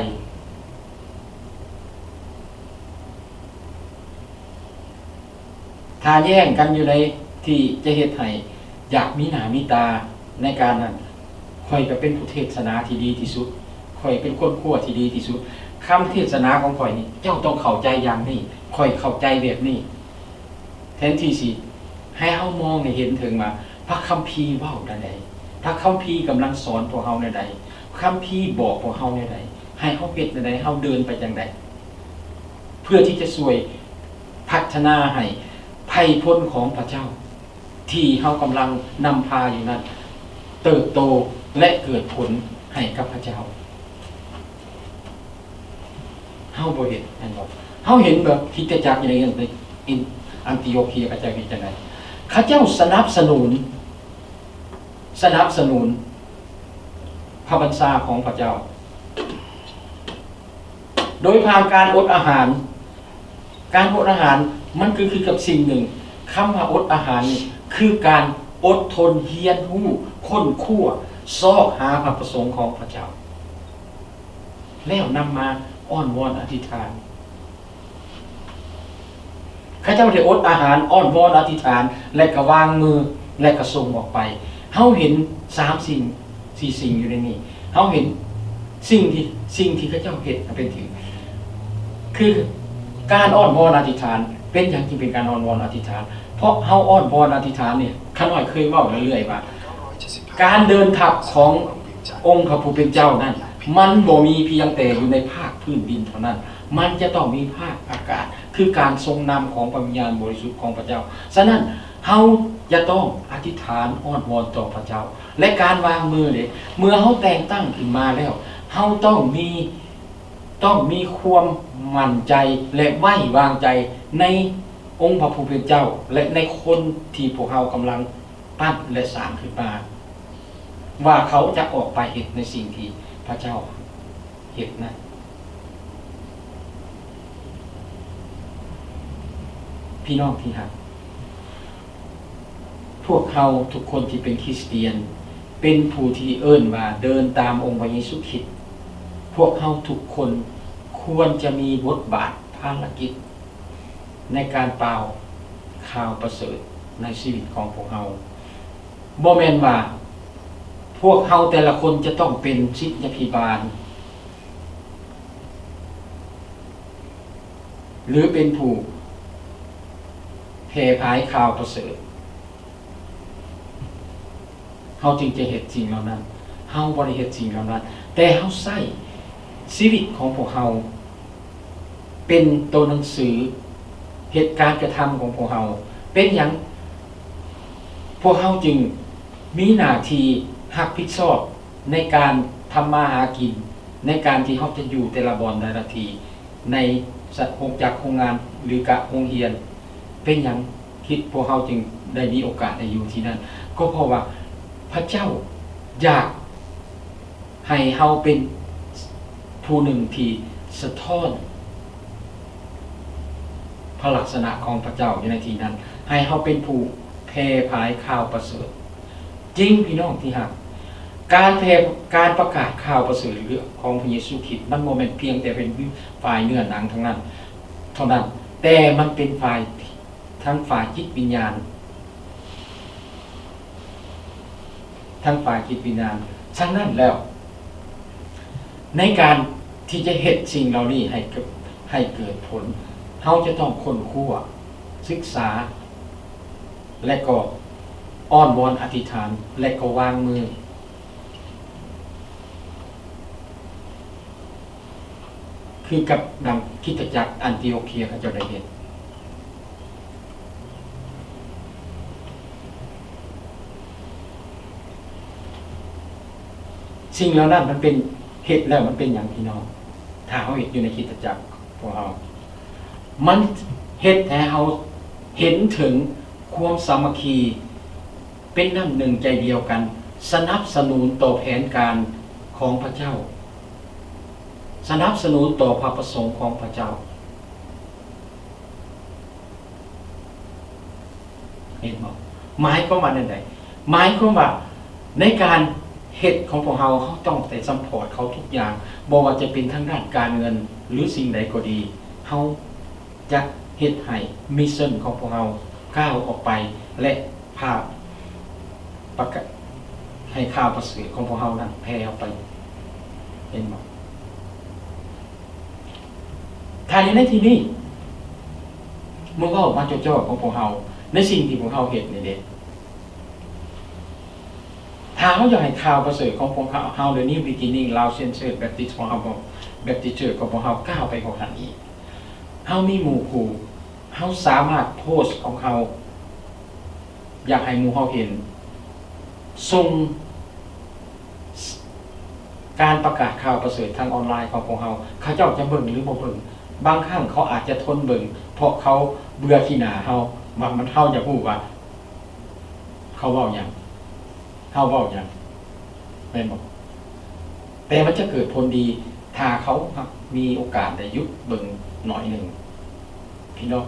ຖ້າແຍ່ງກັນຢູ່ໃນທີ່ຈະເຮັດໃຫ້ຢາກມີໜ້າມີຕາໃນການນັ້ນ, ຂ້ອຍກໍເປັນຜູ້ເທດສະໜາທີ່ດີທີ່ສຸດ, ຂ້ອຍເປັນຄົນຄົວທີ່ດີທີ່ສຸດ. ຄຳເທດສະໜາຂອງຂ້ອຍນີ້ ເຈົ້າຕ້ອງເຂົ້າໃຈຢ່າງນີ້, ຂ້ອຍເຂົ້າໃຈແບບນີ້. ແທນທີ່ຊິໃຫ້ເຮົາມອງໃຫ້ເຫັນເຖິງວ່າພະຄຳພີເວົ້າແນວໃດ, ພະຄຳພີກຳລັງສອນພວກເຮົາແນວໃດ, ຄຳພີບອກພວກເຮົາແນວໃດ, ໃຫ້ເຮົາເຮັດແນວໃດ, ເຮົາເດີນໄປຈັ່ງໃດ, ເພື່ອທີ່ຈະຊ່ວຍພັດທະນາໃຫ້ໄພພົນຂອງພະເຈົ້າ ທີ່ເຮົາກຳລັງນຳພາຢູ່ນັ້ນ ເຕີບໂຕ ແລະ ເກີດຜົນໃຫ້ກັບພະເຈົ້າ. ເຮົາບໍ່ເຫັນ ແມ່ນບໍ່? ເຮົາເຫັນແບບຄຣິສຕະຈັກຢູ່ໃນ ໃນ ອັນຕີໂອເຄຍ ເຂົາເຈົ້າເຮັດຈັ່ງໃດ? ເຂົາເຈົ້າສະໜັບສະໜູນ ສະໜັບສະໜູນພະບັນຊາຂອງພະເຈົ້າ ໂດຍຜ່ານການອົດອາຫານ. ການອົດອາຫານມັນກໍຄືກັບສິ່ງໜຶ່ງ, ຄຳວ່າອົດອາຫານນີ້ຄືການອົດທົນຮຽນຮູ້, ຄົ້ນຄວ້າ, ຊອກຫາພະປະສົງຂອງພະເຈົ້າ ແລ້ວນຳມາອ້ອນວອນອະທິຖານ. ເຂົາເຈົ້າໄດ້ອົດອາຫານ, ອ້ອນວອນອະທິຖານ ແລະ ກໍວາງມື ແລະ ກໍສົ່ງອອກໄປ. ເຮົາເຫັນສາມສິ່ງ ສີ່ສິ່ງຢູ່ໃນນີ້. ເຮົາເຫັນສິ່ງທີ່ ສິ່ງທີ່ເຂົາເຈົ້າເຮັດນະເປັນຖື ຄືການອ້ອນວອນອະທິຖານ. ເປັນຫຍັງຈຶ່ງເປັນການອ້ອນວອນອະທິຖານ? ເພາະເຮົາອ້ອນວອນອະທິຖານນີ້ ຂ້ານ້ອຍເຄີຍເວົ້າເລື້ອຍໆວ່າ ການເດີນທັບຂອງອົງພະຜູ້ເປັນເຈົ້ານັ້ນ ມັນບໍ່ມີພຽງແຕ່ຢູ່ໃນພາກພື້ນດິນເທົ່ານັ້ນ, ມັນຈະຕ້ອງມີພາກອາກາດ ຄືການຊົງນຳຂອງພະວິນຍານບໍລິສຸດຂອງພະເຈົ້າ. ສະນັ້ນ ເຮົາຈະຕ້ອງອະທິຖານອ້ອນວອນຕໍ່ພະເຈົ້າ ແລະ ການວາງມືເດ ເມື່ອເຮົາແຕ່ງຕັ້ງຂຶ້ນມາແລ້ວ ເຮົາຕ້ອງມີ ຕ້ອງມີຄວາມໝັ້ນໃຈ ແລະ ໄວ້ວາງໃຈໃນອົງພະຜູ້ເປັນເຈົ້າ ແລະ ໃນຄົນທີ່ພວກເຮົາກຳລັງປັ້ນ ແລະ ສ້າງຂຶ້ນມາ ວ່າເຂົາຈະອອກໄປເຮັດໃນສິ່ງທີ່ພະເຈົ້າເຮັດນັ້ນ. ພີ່ນ້ອງທີ່ຮັກ, ພວກເຮົາທຸກຄົນທີ່ເປັນຄຣິສຕຽນ ເປັນຜູ້ທີ່ເອີ້ນວ່າເດີນຕາມອົງພະເຢຊູຄຣິດ. ພວກເຮົາທຸກຄົນຄວນຈະມີບົດບາດພາລະກິດໃນການກ່າວຂ່າວປະເສີດໃນຊີວິດຂອງພວກເຮົາ. ບໍ່ແມ່ນວ່າພວກເຮົາແຕ່ລະຄົນຈະຕ້ອງເປັນສິດຍາພິບານ ຫຼື ເປັນຜູ້ແຜ່ຜາຍຂ່າວປະເສີດ ເຮົາຈຶ່ງຈະເຮັດສິ່ງເຫຼົ່ານັ້ນ. ເຮົາບໍ່ໄດ້ເຮັດສິ່ງເຫຼົ່ານັ້ນ, ແຕ່ເຮົາໃຊ້ຊີວິດຂອງພວກເຮົາເປັນໂຕໜັງສື ເຮັດການກະທຳຂອງພວກເຮົາ. ເປັນຫຍັງພວກເຮົາຈຶ່ງມີໜ້າທີ່ຮັບຜິດຊອບໃນການທຳມາຫາກິນ, ໃນການທີ່ເຮົາຈະຢູ່ແຕ່ລະບ່ອນແຕ່ລະທີ່ ໃນ ໂຮງຈັກໂຮງງານ ຫຼື ກະໂຮງຮຽນ. ເປັນຫຍັງທີ່ພວກເຮົາຈຶ່ງໄດ້ມີໂອກາດໄດ້ຢູ່ທີ່ນັ້ນ? ກໍເພາະວ່າພະເຈົ້າຢາກໃຫ້ເຮົາເປັນຜູ້ໜຶ່ງທີ່ ສະທ້ອນພະລັກສະນະຂອງພະເຈົ້າຢູ່ໃນທີ່ນັ້ນ, ໃຫ້ເຮົາເປັນຜູ້ແຜ່ຜາຍຂ່າວປະເສີດ. ຈິງ, ພີ່ນ້ອງທີ່ຮັກ, ການແຜ່, ການປະກາດຂ່າວປະເສີດຂອງພະເຢຊູຄຣິດ ມັນບໍ່ແມ່ນພຽງແຕ່ເປັນຝ່າຍເນື້ອໜັງທັງນັ້ນ, ເທົ່ານັ້ນ, ແຕ່ມັນເປັນຝ່າຍ ທັງຝ່າຍຈິດວິນຍານ, ທັງຝ່າຍຈິດວິນຍານ. ສະນັ້ນແລ້ວ, ໃນການທີ່ຈະເຮັດສິ່ງເຫຼົ່ານີ້ໃຫ້ເກີດ, ໃຫ້ເກີດຜົນ, ເຮົາຈະຕ້ອງຄົ້ນຄວ້າ, ສຶກສາ ແລະກໍອ້ອນວອນອະທິຖານ ແລະກໍວາງມື. ຄືກັບດັ່ງຄຣິສຕະຈັກອັນຕີໂອເຄຍເຂົາເຈົ້າໄດ້ເຮັດ. ສິ່ງເຫຼົ່ານັ້ນມັນເປັນ, ເຮັດແລ້ວມັນເປັນຫຍັງ, ພີ່ນ້ອງ? ຖ້າເຮົາເຮັດຢູ່ໃນຄຣິສຕະຈັກຂອງເຮົາ, ມັນເຮັດໃຫ້ເຮົາເຫັນເຖິງຄວາມສາມັກຄີ, ເປັນນ້ຳໜຶ່ງໃຈດຽວກັນ, ສະໜັບສະໜູນຕໍ່ແຜນການຂອງພະເຈົ້າ, ສະໜັບສະໜູນຕໍ່ພະປະສົງຂອງພະເຈົ້າ. ເຫັນບໍ່? ໝາຍຄວາມວ່າແນວໃດ? ໝາຍຄວາມວ່າໃນການເຮັດຂອງພວກເຮົາ, ເຮົາຕ້ອງໄດ້ຊັບພອດເຂົາທຸກຢ່າງ, ບໍ່ວ່າຈະເປັນທາງດ້ານການເງິນ ຫຼື ສິ່ງໃດກໍດີ, ເຮົາ ຈະເຮັດໃຫ້ມິດຊັນຂອງພວກເຮົາກ້າວອອກໄປ ແລະ ພາປະກາດໃຫ້ຂ່າວປະເສີດຂອງພວກເຮົານັ້ນແຜ່ອອກໄປ. ເຫັນບໍ່? ຖ້າຢູ່ໃນທີ່ນີ້, ເມື່ອເວົ້າມາຈ່ອໆຂອງພວກເຮົາ, ໃນສິ່ງທີ່ພວກເຮົາເຮັດນີ້ເດ້, ຖ້າເຮົາຢາກໃຫ້ຂ່າວປະເສີດຂອງພວກເຮົາ, ເຮົາ The New Beginning Lao Centered Baptist ຂອງເຮົາ, Baptist Church ຂອງພວກເຮົາກ້າວໄປກວ່ານັ້ນອີກ, ເຮົາມີໝູ່ຄູ່, ເຮົາສາມາດໂພສຂອງເຮົາ ຢາກໃຫ້ໝູ່ເຮົາເຫັນ, ສົ່ງການປະກາດຂ່າວປະເສີດທາງອອນລາຍຂອງພວກເຮົາ, ເຂົາເຈົ້າຈະເບິ່ງ ຫຼື ບໍ່ເບິ່ງ, ບາງຄັ້ງເຂົາອາດຈະທົນເບິ່ງ ເພາະເຂົາເບື່ອຂີ້ໜ້າເຮົາ, ວ່າມັນ, ເຮົາຢາກຮູ້ວ່າເຂົາເວົ້າຫຍັງ, ເຮົາເວົ້າຫຍັງ. ແມ່ນບໍ່? ແຕ່ມັນຈະເກີດຜົນດີ ຖ້າເຂົາມີໂອກາດໄດ້ຢຸດເບິ່ງໜ້ອຍໜຶ່ງ ພີ່ນ້ອງ.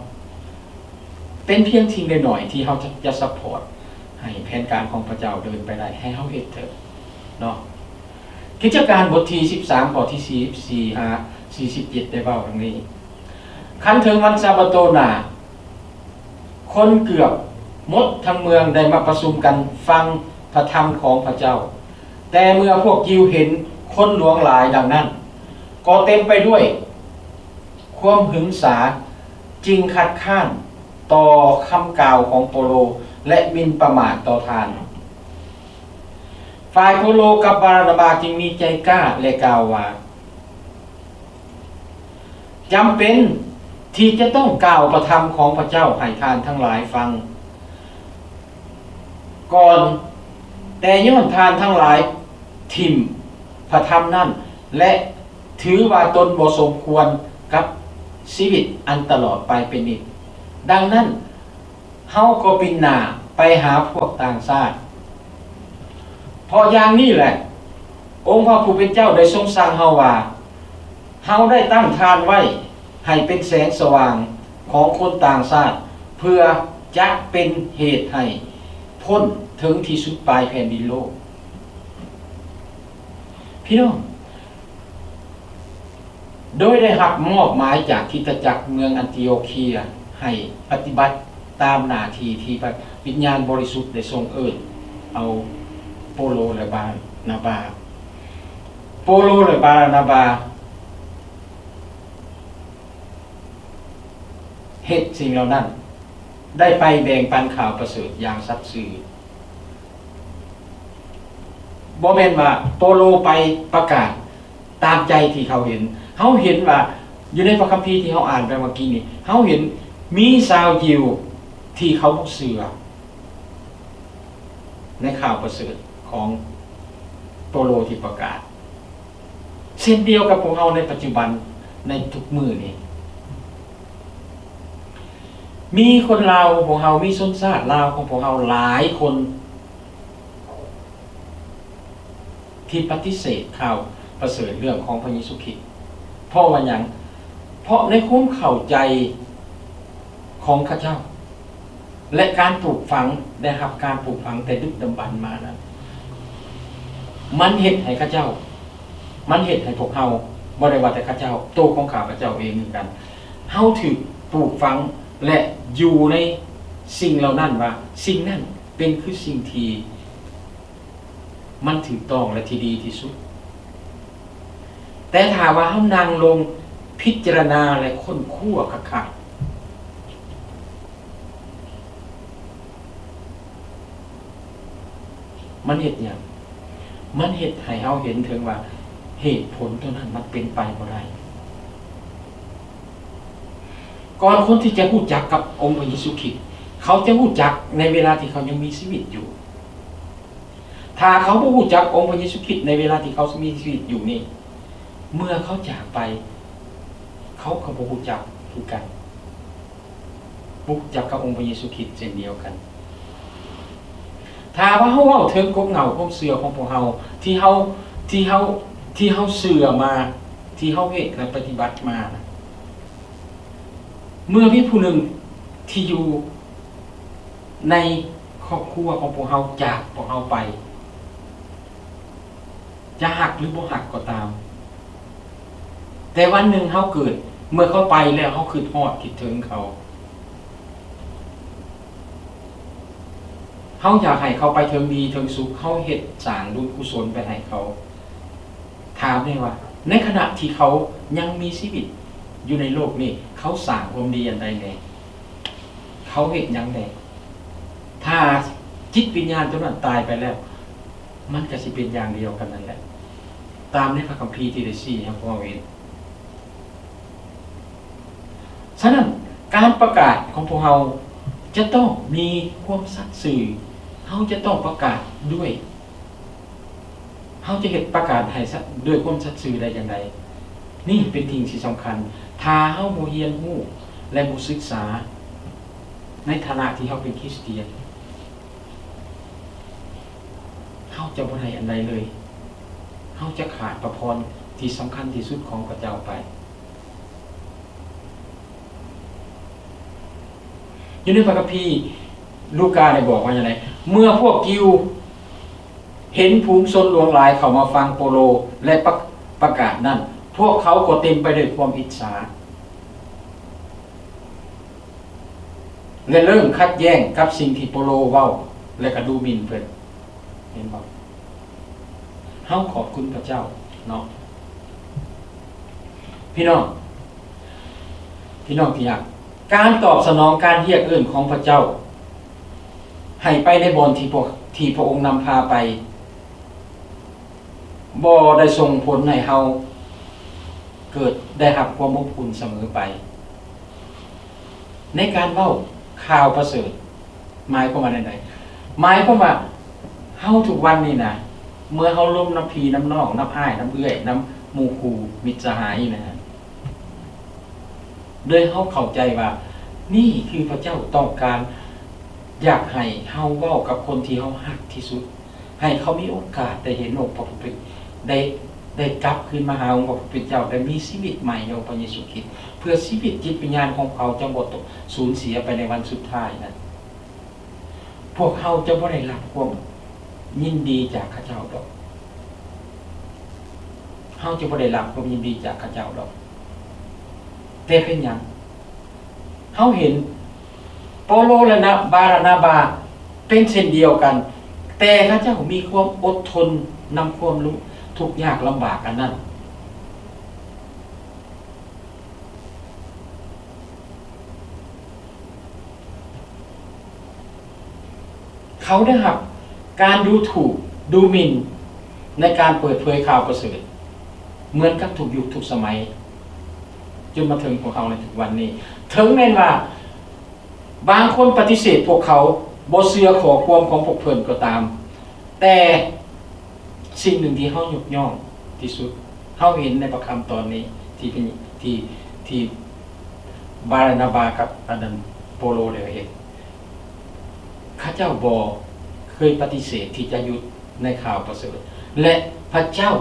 ເປັນພຽງສິ່ງນ້ອຍໆທີ່ເຮົາຈະ, ຈະຊັບພອດໃຫ້ແຜນການຂອງພະເຈົ້າເດີນໄປໄດ້, ໃຫ້ເຮົາເຮັດເຖິງເນາະ. ກິດຈະການບົດທີສິບສາມ ຂໍ້ທີສີ່ສິບສີ່ຫາສີ່ສິບເຈັດ ໄດ້ເວົ້າດັ່ງນີ້, ຄັນເຖິງວັນຊາບາໂຕໜ້າ, ຄົນເກືອບໝົດທັງເມືອງໄດ້ມາປະຊຸມກັນຟັງພະທຳຂອງພະເຈົ້າ. ແຕ່ເມື່ອພວກຢິວເຫັນຄົນຫຼວງຫຼາຍດັ່ງນັ້ນ, ກໍເຕັມໄປດ້ວຍຄວາມຫຶງສາ, ຈຶ່ງຄັດຄ້ານຕໍ່ຄຳກ່າວຂອງໂປໂລ ແລະ ໝິ່ນປະໝາດຕໍ່ທ່ານ. ຝ່າຍໂປໂລກັບບານາບາຈຶ່ງມີໃຈກ້າ ແລະ ກ່າວວ່າ, ຈຳເປັນທີ່ຈະຕ້ອງກ່າວພະທຳຂອງພະເຈົ້າໃຫ້ທ່ານທັງຫຼາຍຟັງກ່ອນ, ແຕ່ຍ້ອນທ່ານທັງຫຼາຍຖິ້ມພະທຳນັ້ນ ແລະ ຖືວ່າຕົນບໍ່ສົມຄວນກັບຊີວິດອັນຕະຫຼອດໄປເປັນນິດ, ດັ່ງນັ້ນ ເຮົາກໍປິ່ນໜ້າໄປຫາພວກຕ່າງຊາດ. ເພາະຢ່າງນີ້ແຫຼະ, ອົງພະຜູ້ເປັນເຈົ້າໄດ້ຊົງສັ່ງເຮົາວ່າ, ເຮົາໄດ້ຕັ້ງທ່ານໄວ້ໃຫ້ເປັນແສງສະຫວ່າງຂອງຄົນຕ່າງຊາດ, ເພື່ອຈະເປັນເຫດໃຫ້ພົ້ນເຖິງທີ່ສຸດປາຍແຜ່ນດິນໂລກ. ພີ່ນ້ອງ, ໂດຍໄດ້ຮັບມອບໝາຍຈາກຄຣິສຕະຈັກເມືອງອັນຕີໂອເຄຍໃຫ້ປະຕິບັດຕາມໜ້າທີ່ທີ່ພະວິນຍານບໍລິສຸດໄດ້ຊົງເອີ້ນເອົາໂປໂລ ແລະ ບານາບາ. ໂປໂລ ແລະ ບານາບາເຮັດສິ່ງເຫຼົ່ານັ້ນ, ໄດ້ໄປແບ່ງປັນຂ່າວປະເສີດຢ່າງສັດຊື່. ບໍ່ແມ່ນວ່າໂປໂລໄປປະກາດ ຕາມໃຈທີ່ເຂົາເຫັນ. ເຮົາເຫັນວ່າຢູ່ໃນພະຄຳພີທີ່ເຮົາອ່ານໄປເມື່ອກີ້ນີ້, ເຮົາເຫັນມີຊາວຢິວທີ່ເຂົາບໍ່ເຊື່ອໃນຂ່າວປະເສີດຂອງໂປໂລທີ່ປະກາດ. ເຊັ່ນດຽວກັບພວກເຮົາໃນປັດຈຸບັນ, ໃນທຸກມື້ນີ້, ມີຄົນລາວຂອງພວກເຮົາ, ມີຊົນຊາດລາວຂອງພວກເຮົາຫຼາຍຄົນ ທີ່ປະຕິເສດຂ່າວປະເສີດເລື່ອງຂອງພະເຢຊູຄຣິດ. ເພາະວ່າຫຍັງ? ເພາະໃນຄວາມເຂົ້າໃຈຂອງເຂົາເຈົ້າ ແລະ ການປູກຝັງ ໄດ້ຮັບການປູກຝັງແຕ່ດຶກດຳບັນມານັ້ນ ມັນເຮັດໃຫ້ເຂົາເຈົ້າ ມັນເຮັດໃຫ້ພວກເຮົາ ບໍ່ໄດ້ວ່າແຕ່ເຂົາເຈົ້າ, ໂຕຂອງຂ້າພະເຈົ້າເອງຄືກັນ, ເຮົາຖືກປູກຝັງ ແລະ ຢູ່ໃນສິ່ງເຫຼົ່ານັ້ນວ່າ ສິ່ງນັ້ນເປັນຄືສິ່ງທີ່ ມັນຖືກຕ້ອງ ແລະ ທີ່ດີທີ່ສຸດ. ແຕ່ຖ້າວ່າເຮົານັ່ງລົງພິຈາລະນາ ແລະ ຄົ້ນຄວ້າຄັກໆ ມັນເຮັດຫຍັງ? ມັນເຮັດໃຫ້ເຮົາເຫັນເຖິງວ່າເຫດຜົນຕົວນັ້ນມັນເປັນໄປບໍ່ໄດ້. ກ່ອນຄົນທີ່ຈະຮູ້ຈັກກັບອົງພະເຢຊູຄຣິດ, ເຂົາຈະຮູ້ຈັກໃນເວລາທີ່ເຂົາຍັງມີຊີວິດຢູ່. ຖ້າເຂົາບໍ່ຮູ້ຈັກອົງພະເຢຊູຄຣິດໃນເວລາທີ່ເຂົາມີຊີວິດຢູ່ນີ້, ເມື່ອເຂົາຈາກໄປ, ເຂົາກໍບໍ່ຮູ້ຈັກຄືກັນ, ບໍ່ຮູ້ຈັກກັບອົງພະເຢຊູຄຣິດເຊັ່ນດຽວກັນ. ຖ້າວ່າເຮົາເວົ້າເຖິງກົກເຫງົາຄວາມເຊື່ອຂອງພວກເຮົາ ທີ່ເຮົາ ທີ່ເຮົາ ທີ່ເຮົາເຊື່ອມາ, ທີ່ເຮົາເຮັດ ແລະ ປະຕິບັດມານະ, ເມື່ອມີຜູ້ໜຶ່ງທີ່ຢູ່ໃນຄອບຄົວຂອງພວກເຮົາຈາກພວກເຮົາໄປ, ຈະຮັກຫຼືບໍ່ຮັກກໍຕາມ, ແຕ່ວັນໜຶ່ງເຮົາເກີດ, ເມື່ອເຂົາໄປແລ້ວ ເຮົາຄິດຮອດຄິດເຖິງເຂົາ, ເຮົາຢາກໃຫ້ເຂົາໄປເຖິງດີເຖິງສຸກ, ເຮົາເຮັດສ້າງບຸນກຸສົນໄປໃຫ້ເຂົາ. ຖາມແດ່ວ່າ ໃນຂະນະທີ່ເຂົາຍັງມີຊີວິດຢູ່ໃນໂລກນີ້, ເຂົາສ້າງຄວາມດີອັນໃດແດ່? ເຂົາເຮັດຫຍັງແດ່? ຖ້າຈິດວິນຍານຕົວນັ້ນຕາຍໄປແລ້ວ, ມັນກໍຊິເປັນຢ່າງດຽວກັນນັ້ນແຫຼະ, ຕາມໃນພະຄຳພີທີ່ໄດ້ຊີ້ໃຫ້ພວກເຮົາເຫັນ. ສະນັ້ນ, ການປະກາດຂອງພວກເຮົາຈະຕ້ອງມີຄວາມສັດຊື່, ເຮົາຈະຕ້ອງປະກາດດ້ວຍ ເຮົາຈະເຮັດປະກາດໃຫ້ສະ ດ້ວຍຄວາມສັດຊື່ໄດ້ຈັ່ງໃດ? ນີ້ເປັນສິ່ງທີ່ສຳຄັນ. ຖ້າເຮົາບໍ່ຮຽນຮູ້ ແລະ ບໍ່ສຶກສາໃນຖານະທີ່ເຮົາເປັນຄຣິສຕຽນ, ເຮົາຈະບໍ່ໄດ້ອັນໃດເລີຍ. ເຮົາຈະຂາດພະພອນທີ່ສຳຄັນທີ່ສຸດຂອງພະເຈົ້າໄປ. ຢູ່ໃນພະຄຳພີລູກາໄດ້ບອກວ່າຈັ່ງໃດ? ເມື່ອພວກຢິວເຫັນຝູງຊົນຫຼວງຫຼາຍເຂົ້າມາຟັງໂປໂລ ແລະ ປະ ປະກາດນັ້ນ, ພວກເຂົາກໍເຕັມໄປດ້ວຍຄວາມອິດສາ ແລະ ເລີ່ມຂັດແຍ້ງກັບສິ່ງທີ່ໂປໂລເວົ້າ ແລະ ກໍດູໝິ່ນເພິ່ນ. ເຫັນບໍ່? ເຮົາຂອບຄຸນພະເຈົ້າເນາະ. ພີ່ນ້ອງ, ພີ່ນ້ອງທີ່ຮັກ, ການຕອບສະໜອງການຮຽກເອີ້ນຂອງພະເຈົ້າ ໃຫ້ໄປໃນບ່ອນທີ່ພະ ທີ່ພະອົງນຳພາໄປ ບໍ່ໄດ້ສົ່ງຜົນໃຫ້ເຮົາເກີດໄດ້ຮັບຄວາມອົບອຸ່ນສະເໝີໄປ. ໃນການເວົ້າຂ່າວປະເສີດ ໝາຍຄວາມວ່າແນວໃດ? ໝາຍຄວາມວ່າເຮົາທຸກວັນນີ້ນະ, ເມື່ອເຮົາລົມນຳພີ່ນຳນ້ອງ, ນຳອ້າຍນຳເອື້ອຍ, ນຳໝູ່ຄູ່ມິດສະຫາຍນະ, ໂດຍເຮົາເຂົ້າໃຈວ່ານີ້ຄືພະເຈົ້າຕ້ອງການ ຢາກໃຫ້ເຮົາເວົ້າກັບຄົນທີ່ເຮົາຮັກທີ່ສຸດ, ໃຫ້ເຂົາມີໂອກາດໄດ້ເຫັນອົງພະຜູ້ເປັນ, ໄດ້ ໄດ້ກັບຄືນມາຫາອົງພະຜູ້ເປັນເຈົ້າ, ໄດ້ມີຊີວິດໃໝ່ໃນອົງພະເຢຊູຄຣິດ, ເພື່ອຊີວິດຈິດວິນຍານຂອງເຂົາຈະບໍ່ສູນເສຍໄປໃນວັນສຸດທ້າຍນັ້ນ. ພວກເຮົາຈະບໍ່ໄດ້ຮັບຄວາມຍິນດີຈາກເຂົາເຈົ້າດອກ. ເຮົາຈະບໍ່ໄດ້ຮັບຄວາມຍິນດີຈາກເຂົາເຈົ້າດອກ. ແຕ່ເປັນຫຍັງ? ເຮົາເຫັນ ໂປໂລ ແລະ ນະ ບາຣະນາບາ ເປັນເຊັ່ນດຽວກັນ, ແຕ່ເຂົາເຈົ້າມີຄວາມອົດທົນນຳຄວາມທຸກຍາກລຳບາກອັນນັ້ນ. ເຂົາໄດ້ຮັບການດູຖູກ, ດູໝິ່ນໃນການເປີດເຜີຍຂ່າວປະເສີດ ເໝືອນກັບທຸກຍຸກທຸກສະໄໝ ຈົນມາເຖິງພວກເຮົາໃນທຸກວັນນີ້. ເຖິງແມ່ນວ່າບາງຄົນປະຕິເສດພວກເຂົາ, ບໍ່ເຊື່ອຂໍ້ຄວາມຂອງພວກເພິ່ນກໍຕາມ, ແຕ່ສິ່ງໜຶ່ງທີ່ເຮົາຍົກຍ້ອງທີ່ສຸດ, ເຮົາເຫັນໃນພະຄຳຕອນນີ້ທີ່ເປັນ, ທີ່, ທີ່ບາຣະນາບາກັບອັນນັ້ນ ໂປໂລໄດ້ເຮັດ. ເຂົາເຈົ້າບໍ່ເຄີຍປະຕິເສດທີ່ຈະຢຸດໃນຂ່າວປະເສີດ ແລະ ພະເຈົ້າ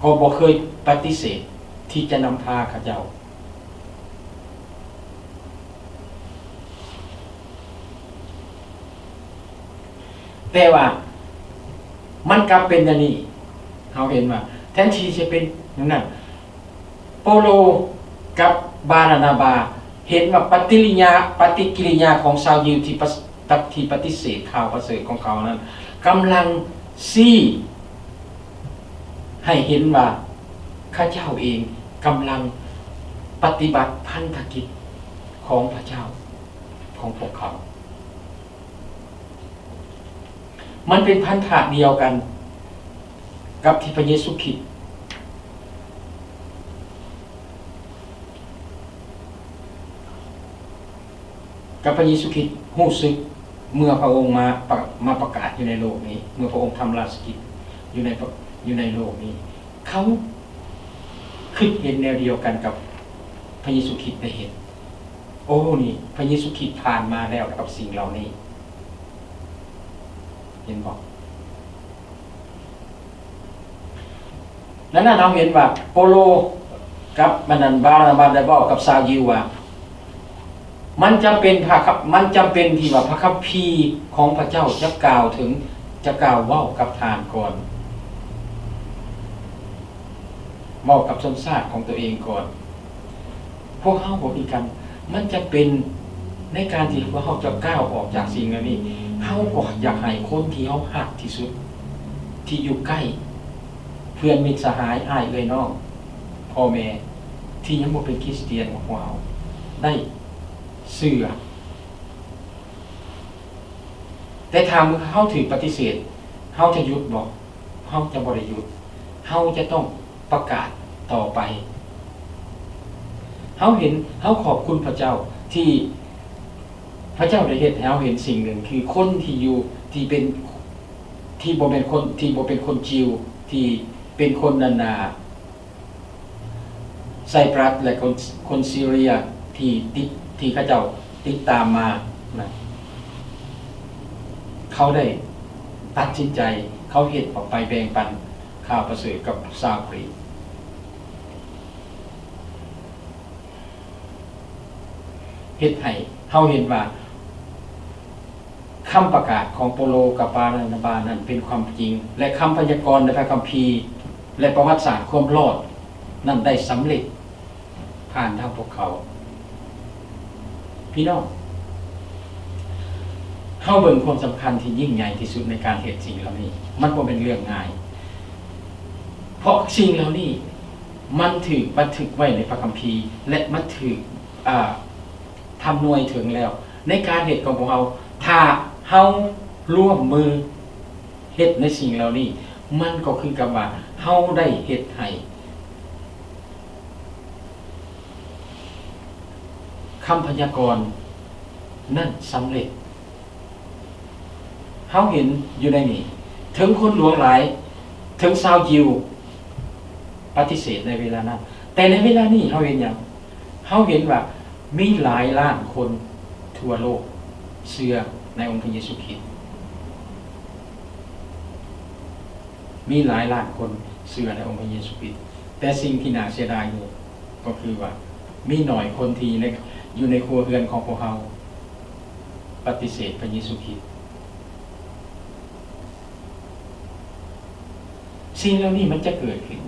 ກໍບໍ່ເຄີຍປະຕິເສດ ທີ່ຈະນຳພາເຂົາເຈົ້າ. ແຕ່ວ່າມັນກັບເປັນແນວນີ້, ເຮົາເຫັນວ່າແທນທີ່ຈະເປັນແນວນັ້ນ, ໂປໂລກັບບານານາບາເຫັນວ່າປະຕິລິຍາ ປະຕິກິລິຍາຂອງຊາວຢິວທີ່ປະ ທີ່ປະຕິເສດຂ່າວປະເສີດຂອງເຂົານັ້ນ ກຳລັງຊີ້ໃຫ້ເຫັນວ່າເຂົາເຈົ້າເອງກຳລັງປະຕິບັດພັນທະກິດຂອງພະເຈົ້າຂອງພວກເຂົາ. ມັນເປັນພັນທະດຽວກັນກັບທີ່ພະເຢຊູຄຣິດ ກັບພະເຢຊູຄຣິດຮູ້ສຶກເມື່ອພະອົງມາປະ ມາປະກາດຢູ່ໃນໂລກນີ້, ເມື່ອພະອົງທຳລາຊະກິດຢູ່ໃນ ຢູ່ໃນໂລກນີ້, ເຂົາຄິດເຫັນແນວດຽວກັນກັບພະເຢຊູຄຣິດໄດ້ເຫັນ. ໂອ້ ນີ້ພະເຢຊູຄຣິດຜ່ານມາແລ້ວກັບສິ່ງເຫຼົ່ານີ້. ເຫັນບໍ່? ດັ່ງນັ້ນເຮົາເຫັນວ່າໂປໂລກັບອັນນັ້ນ ບານາບາໄດ້ເວົ້າກັບຊາວຢິວວ່າ ມັນຈຳເປັນພະ ມັນຈຳເປັນທີ່ວ່າພະຄຳພີຂອງພະເຈົ້າຈະກ່າວເຖິງ ຈະກ່າວເວົ້າກັບທ່ານກ່ອນ. ເວົ້າກັບຊົນຊາດຂອງຕົວເອງກ່ອນ. ພວກເຮົາກໍຄືກັນ, ມັນຈຳເປັນໃນການທີ່ພວກເຮົາຈະກ້າວອອກຈາກສິ່ງເຫຼົ່ານີ້, ເຮົາກໍຢາກໃຫ້ຄົນທີ່ເຮົາຮັກທີ່ສຸດ, ທີ່ຢູ່ໃກ້, ເພື່ອນມິດສະຫາຍ, ອ້າຍເອື້ອຍນ້ອງ, ພໍ່ແມ່ ທີ່ຍັງບໍ່ເປັນຄຣິສຕຽນຂອງພວກເຮົາໄດ້ເຊື່ອ. ແຕ່ຖ້າເຮົາຖືກປະຕິເສດ, ເຮົາຈະຢຸດບໍ່? ເຮົາຈະບໍ່ໄດ້ຢຸດ, ເຮົາຈະຕ້ອງປະກາດຕໍ່ໄປ. ເຮົາເຫັນ, ເຮົາຂອບຄຸນພະເຈົ້າທີ່ພະເຈົ້າໄດ້ເຮັດໃຫ້ເຮົາເຫັນສິ່ງໜຶ່ງ, ຄືຄົນທີ່ຢູ່, ທີ່ເປັນ, ທີ່ບໍ່ແມ່ນຄົນ, ທີ່ບໍ່ເປັນຄົນຢິວ, ທີ່ເປັນຄົນອັນນາ ໄຊປຣັສ ແລະ ຄົນ ຄົນຊີເຣຍທີ່ຕິດ ທີ່ເຂົາເຈົ້າຕິດຕາມມານະ, ເຂົາໄດ້ຕັດສິນໃຈ, ເຂົາເຮັດອອກໄປແບ່ງປັນຂ່າວປະເສີດກັບຊາວກຣີກ, ເຮັດໃຫ້ເຮົາເຫັນວ່າ ຄຳປະກາດຂອງໂປໂລກັບບານາບານັ້ນເປັນຄວາມຈິງ, ແລະ ຄຳພະຍາກອນໃນພະຄຳພີ ແລະ ປະຫວັດສາດຄວາມລອດນັ້ນໄດ້ສຳເລັດຜ່ານທາງພວກເຂົາ. ພີ່ນ້ອງ, ເຮົາເບິ່ງຄວາມສຳຄັນທີ່ຍິ່ງໃຫຍ່ທີ່ສຸດໃນການເຮັດສິ່ງເຫຼົ່ານີ້, ມັນບໍ່ແມ່ນເລື່ອງງ່າຍ, ເພາະສິ່ງເຫຼົ່ານີ້ມັນຖືກບັນທຶກໄວ້ໃນພະຄຳພີ ແລະ ມັນຖືກ, ອາ, ທຳນວຍເຖິງແລ້ວໃນການເຮັດຂອງພວກເຮົາ. ຖ້າເຮົາຮ່ວມມືເຮັດໃນສິ່ງເຫຼົ່ານີ້, ມັນກໍຄືກັບວ່າເຮົາໄດ້ເຮັດໃຫ້ຄຳພະຍາກອນນັ້ນສຳເລັດ. ເຮົາເຫັນຢູ່ໃນນີ້, ເຖິງຄົນຫຼວງຫຼາຍ, ເຖິງຊາວຢິວປະຕິເສດໃນເວລານັ້ນ, ແຕ່ໃນເວລານີ້ເຮົາເຫັນຫຍັງ? ເຮົາເຫັນວ່າມີຫຼາຍລ້ານຄົນທົ່ວໂລກເຊື່ອໃນອົງພະເຢຊູຄຣິດ. ມີຫຼາຍລ້ານຄົນເຊື່ອໃນອົງພະເຢຊູຄຣິດ, ແຕ່ສິ່ງທີ່ໜ້າເສຍດາຍຢູ່ກໍຄືວ່າ ມີໜ້ອຍຄົນທີ່ໃນ, ຢູ່ໃນຄົວເຮືອນຂອງພວກເຮົາປະຕິເສດພະເຢຊູຄຣິດ. ສິ່ງເຫຼົ່ານີ້ມັນຈະເກີດຂຶ້ນ,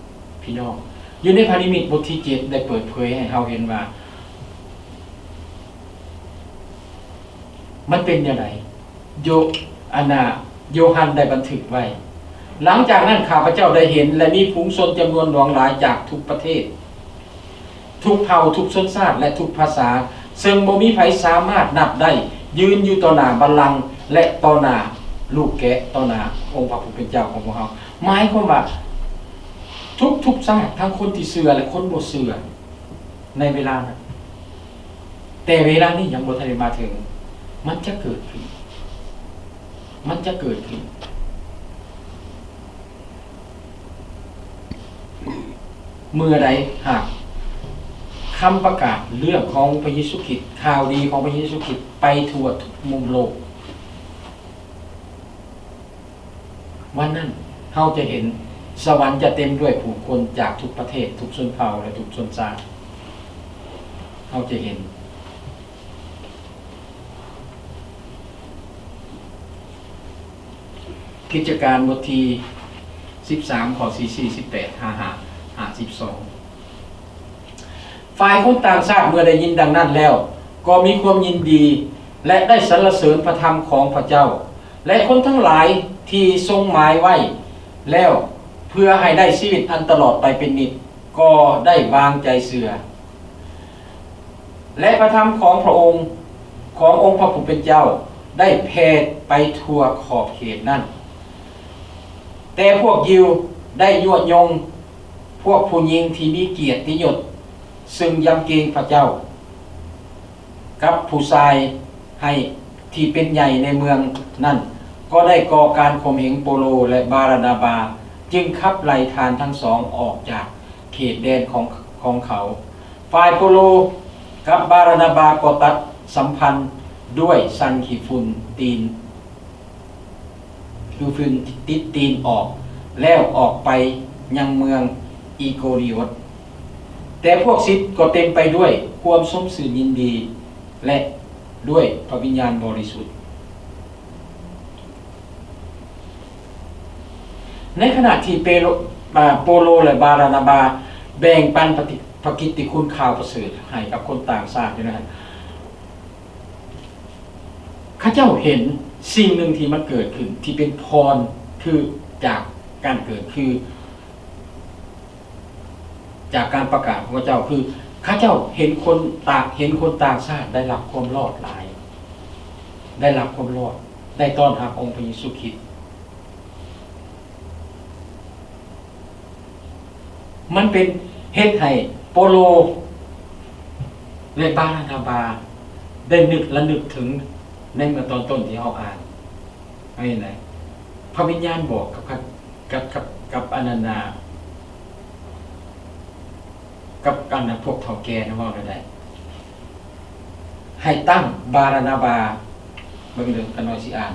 ພີ່ນ້ອງ. ຢູ່ໃນພະນິມິດບົດທີເຈັດໄດ້ເປີດເຜີຍໃຫ້ເຮົາເຫັນວ່າ ມັນເປັນແນວໃດ? ໂຍ, ອັນນ່າ, ໂຢຮັນໄດ້ບັນທຶກໄວ້, ຫຼັງຈາກນັ້ນ ຂ້າພະເຈົ້າໄດ້ເຫັນ ແລະ ມີຝູງຊົນຈຳນວນຫຼວງຫຼາຍຈາກທຸກປະເທດ, ທຸກເຜົ່າ, ທຸກຊົນຊາດ ແລະ ທຸກພາສາ, ເຊິ່ງບໍ່ມີໃຜສາມາດນັບໄດ້, ຢືນຢູ່ຕໍ່ໜ້າບັນລັງ ແລະ ຕໍ່ໜ້າລູກແກະ, ຕໍ່ໜ້າອົງພະຜູ້ເປັນເຈົ້າຂອງພວກເຮົາ. ໝາຍຄວາມວ່າ ທຸກໆຊາດ, ທັງຄົນທີ່ເຊື່ອ ແລະ ຄົນບໍ່ເຊື່ອ ໃນເວລານັ້ນ. ແຕ່ເວລານີ້ຍັງບໍ່ທັນໄດ້ມາເຖິງ. ມັນຈະເກີດຂຶ້ນ. ມັນຈະເກີດຂຶ້ນ. ເມື່ອໃດຫາກຄຳປະກາດເລື່ອງຂອງພະເຢຊູຄຣິດ, ຂ່າວດີຂອງພະເຢຊູຄຣິດໄປທົ່ວທຸກມຸມໂລກ, ວັນນັ້ນເຮົາຈະເຫັນ ສະຫວັນຈະເຕັມດ້ວຍຜູ້ຄົນຈາກທຸກປະເທດ, ທຸກຊົນເຜົ່າ ແລະ ທຸກຊົນຊາດ. ເຮົາຈະເຫັນ ກິດຈະການບົດທີສິບສາມ ຂໍ້ສີ່ສິບແປດ ຫ້າສິບສອງ. ຝ່າຍຄົນຕ່າງຊາດເມື່ອໄດ້ຍິນດັ່ງນັ້ນແລ້ວ ກໍມີຄວາມຍິນດີ ແລະ ໄດ້ສັນລະເສີນພະທຳຂອງພະເຈົ້າ ແລະ ຄົນທັງຫຼາຍທີ່ຊົງໝາຍໄວ້ແລ້ວ ເພື່ອໃຫ້ໄດ້ຊີວິດອັນຕະຫຼອດໄປເປັນນິດ ກໍໄດ້ວາງໃຈເຊື່ອ. ແລະ ພະທຳຂອງພະອົງ ຂອງອົງພະຜູ້ເປັນເຈົ້າ ໄດ້ແຜ່ໄປທົ່ວຂອບເຂດນັ້ນ. ແຕ່ພວກຢິວໄດ້ຍົວະຍົງພວກຜູ້ຍິງທີ່ມີກຽດຕິຍົດ ເຊິ່ງຢຳເກງພະເຈົ້າ ກັບຜູ້ຊາຍໃຫ້ທີ່ເປັນໃຫຍ່ໃນເມືອງນັ້ນ ກໍໄດ້ກໍ່ການຂົ່ມເຫງໂປໂລ ແລະ ບາຣະນາບາ, ຈຶ່ງຂັບໄລ່ທ່ານທັງສອງອອກຈາກເຂດແດນຂອງ ຂອງເຂົາ. ຝ່າຍໂປໂລກັບບາຣະນາບາກໍຕັດສຳພັນດ້ວຍສັນຂີ້ຝຸ່ນຕີນ ຄືຝຸ່ນຕິດຕີນອອກ ແລ້ວອອກໄປຍັງເມືອງອີໂກນິໂອດ. ແຕ່ພວກສິດກໍເຕັມໄປດ້ວຍຄວາມຊົມຊື່ນຍິນດີ ແລະ ດ້ວຍພະວິນຍານບໍລິສຸດ. ໃນຂະນະທີ່ເປໂລ ອາ ໂປໂລ ແລະ ບາຣະນາບາແບ່ງປັນປະຕິ ພະກິດຕິຄຸນຂ່າວປະເສີດໃຫ້ກັບຄົນຕ່າງຊາດຢູ່ນັ້ນ, ເຂົາເຈົ້າເຫັນສິ່ງໜຶ່ງທີ່ມັນເກີດຂຶ້ນ ທີ່ເປັນພອນ ຄືຈາກການເກີດ ຄື ຈາກການປະກາດຂອງເຂົາເຈົ້າ ຄືເຂົາເຈົ້າເຫັນຄົນຕ່າງ ເຫັນຄົນຕ່າງຊາດໄດ້ຮັບຄວາມລອດຫຼາຍ, ໄດ້ຮັບຄວາມລອດ, ໄດ້ຕ້ອນຮັບອົງພະເຢຊູຄຣິດ. ມັນເປັນເຮັດໃຫ້ໂປໂລ ແລະ ບາຣະນາບາໄດ້ນຶກລະນຶກເຖິງໃນເມື່ອຕອນຕົ້ນທີ່ເຮົາອ່ານ. ເອົາເຫັນໄດ ພະວິນຍານບອກກັບ ກັບ ກັບ ກັບອັນນັ້ນນາ ກັບອັນນັ້ນ ພວກເຖົ້າແກ່ນະ ເວົ້າແນວໃດ ໃຫ້ຕັ້ງບາຣະນາບາ ເບິ່ງເດີ ຂ້ານ້ອຍຊິອ່ານ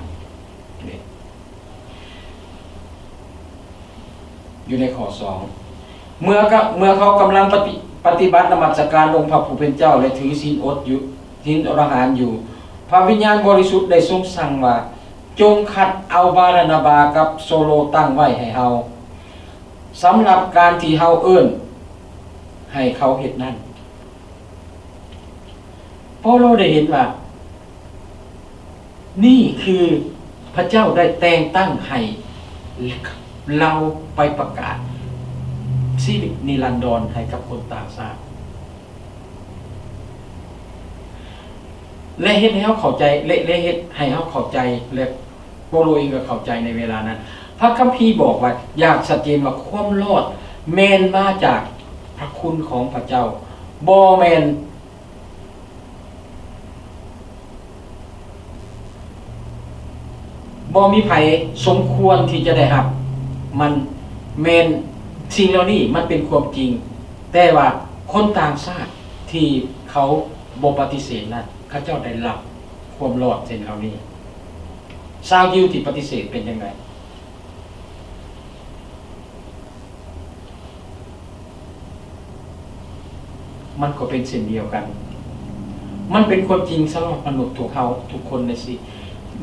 ຢູ່ໃນຂໍ້ສອງ ເມື່ອ ເມື່ອເຂົາກຳລັງປະຕິ ປະຕິບັດນະມັດສະການອົງພະຜູ້ເປັນເຈົ້າ ແລະ ຖືສິນອົດຢູ່ ສິນອົດອາຫານຢູ່ ພະວິນຍານບໍລິສຸດໄດ້ຊົງສັ່ງວ່າ, ຈົ່ງຄັດເອົາບາຣະນາບາກັບໂຊໂລຕັ້ງໄວ້ໃຫ້ເຮົາ ສຳລັບການທີ່ເຮົາເອີ້ນໃຫ້ເຂົາເຮັດນັ້ນ. ເປົາໂລໄດ້ເຫັນວ່າ ນີ້ຄືພະເຈົ້າໄດ້ແຕ່ງຕັ້ງໃຫ້ລາວໄປປະກາດຊີວິດນິລັນດອນໃຫ້ກັບຄົນຕ່າງຊາດ ແລະ ເຮັດໃຫ້ເຮົາເຂົ້າໃຈ ແລະ ແລະ ເຮັດໃຫ້ເຮົາເຂົ້າໃຈ ແລະ ເປົາໂລເອງກໍເຂົ້າໃຈໃນເວລານັ້ນ. ພະຄຳພີບອກວ່າ ຢ່າງຊັດເຈນວ່າ ຄວາມລອດແມ່ນມາຈາກພະຄຸນຂອງພະເຈົ້າ, ບໍ່ແມ່ນ ບໍ່ມີໃຜສົມຄວນທີ່ຈະໄດ້ຮັບມັນ. ແມ່ນສິ່ງເຫຼົ່ານີ້ມັນເປັນຄວາມຈິງ, ແຕ່ວ່າຄົນຕ່າງຊາດທີ່ເຂົາບໍ່ປະຕິເສດນັ້ນ ເຂົາເຈົ້າໄດ້ຮັບຄວາມລອດສິ່ງເຫຼົ່ານີ້. ຊາວຢິວທີ່ປະຕິເສດເປັນຈັ່ງໃດ? ມັນກໍເປັນເຊັ່ນດຽວກັນ. ມັນເປັນຄວາມຈິງສຳລັບມະນຸດທຸກເຮົາທຸກຄົນໃນຊີ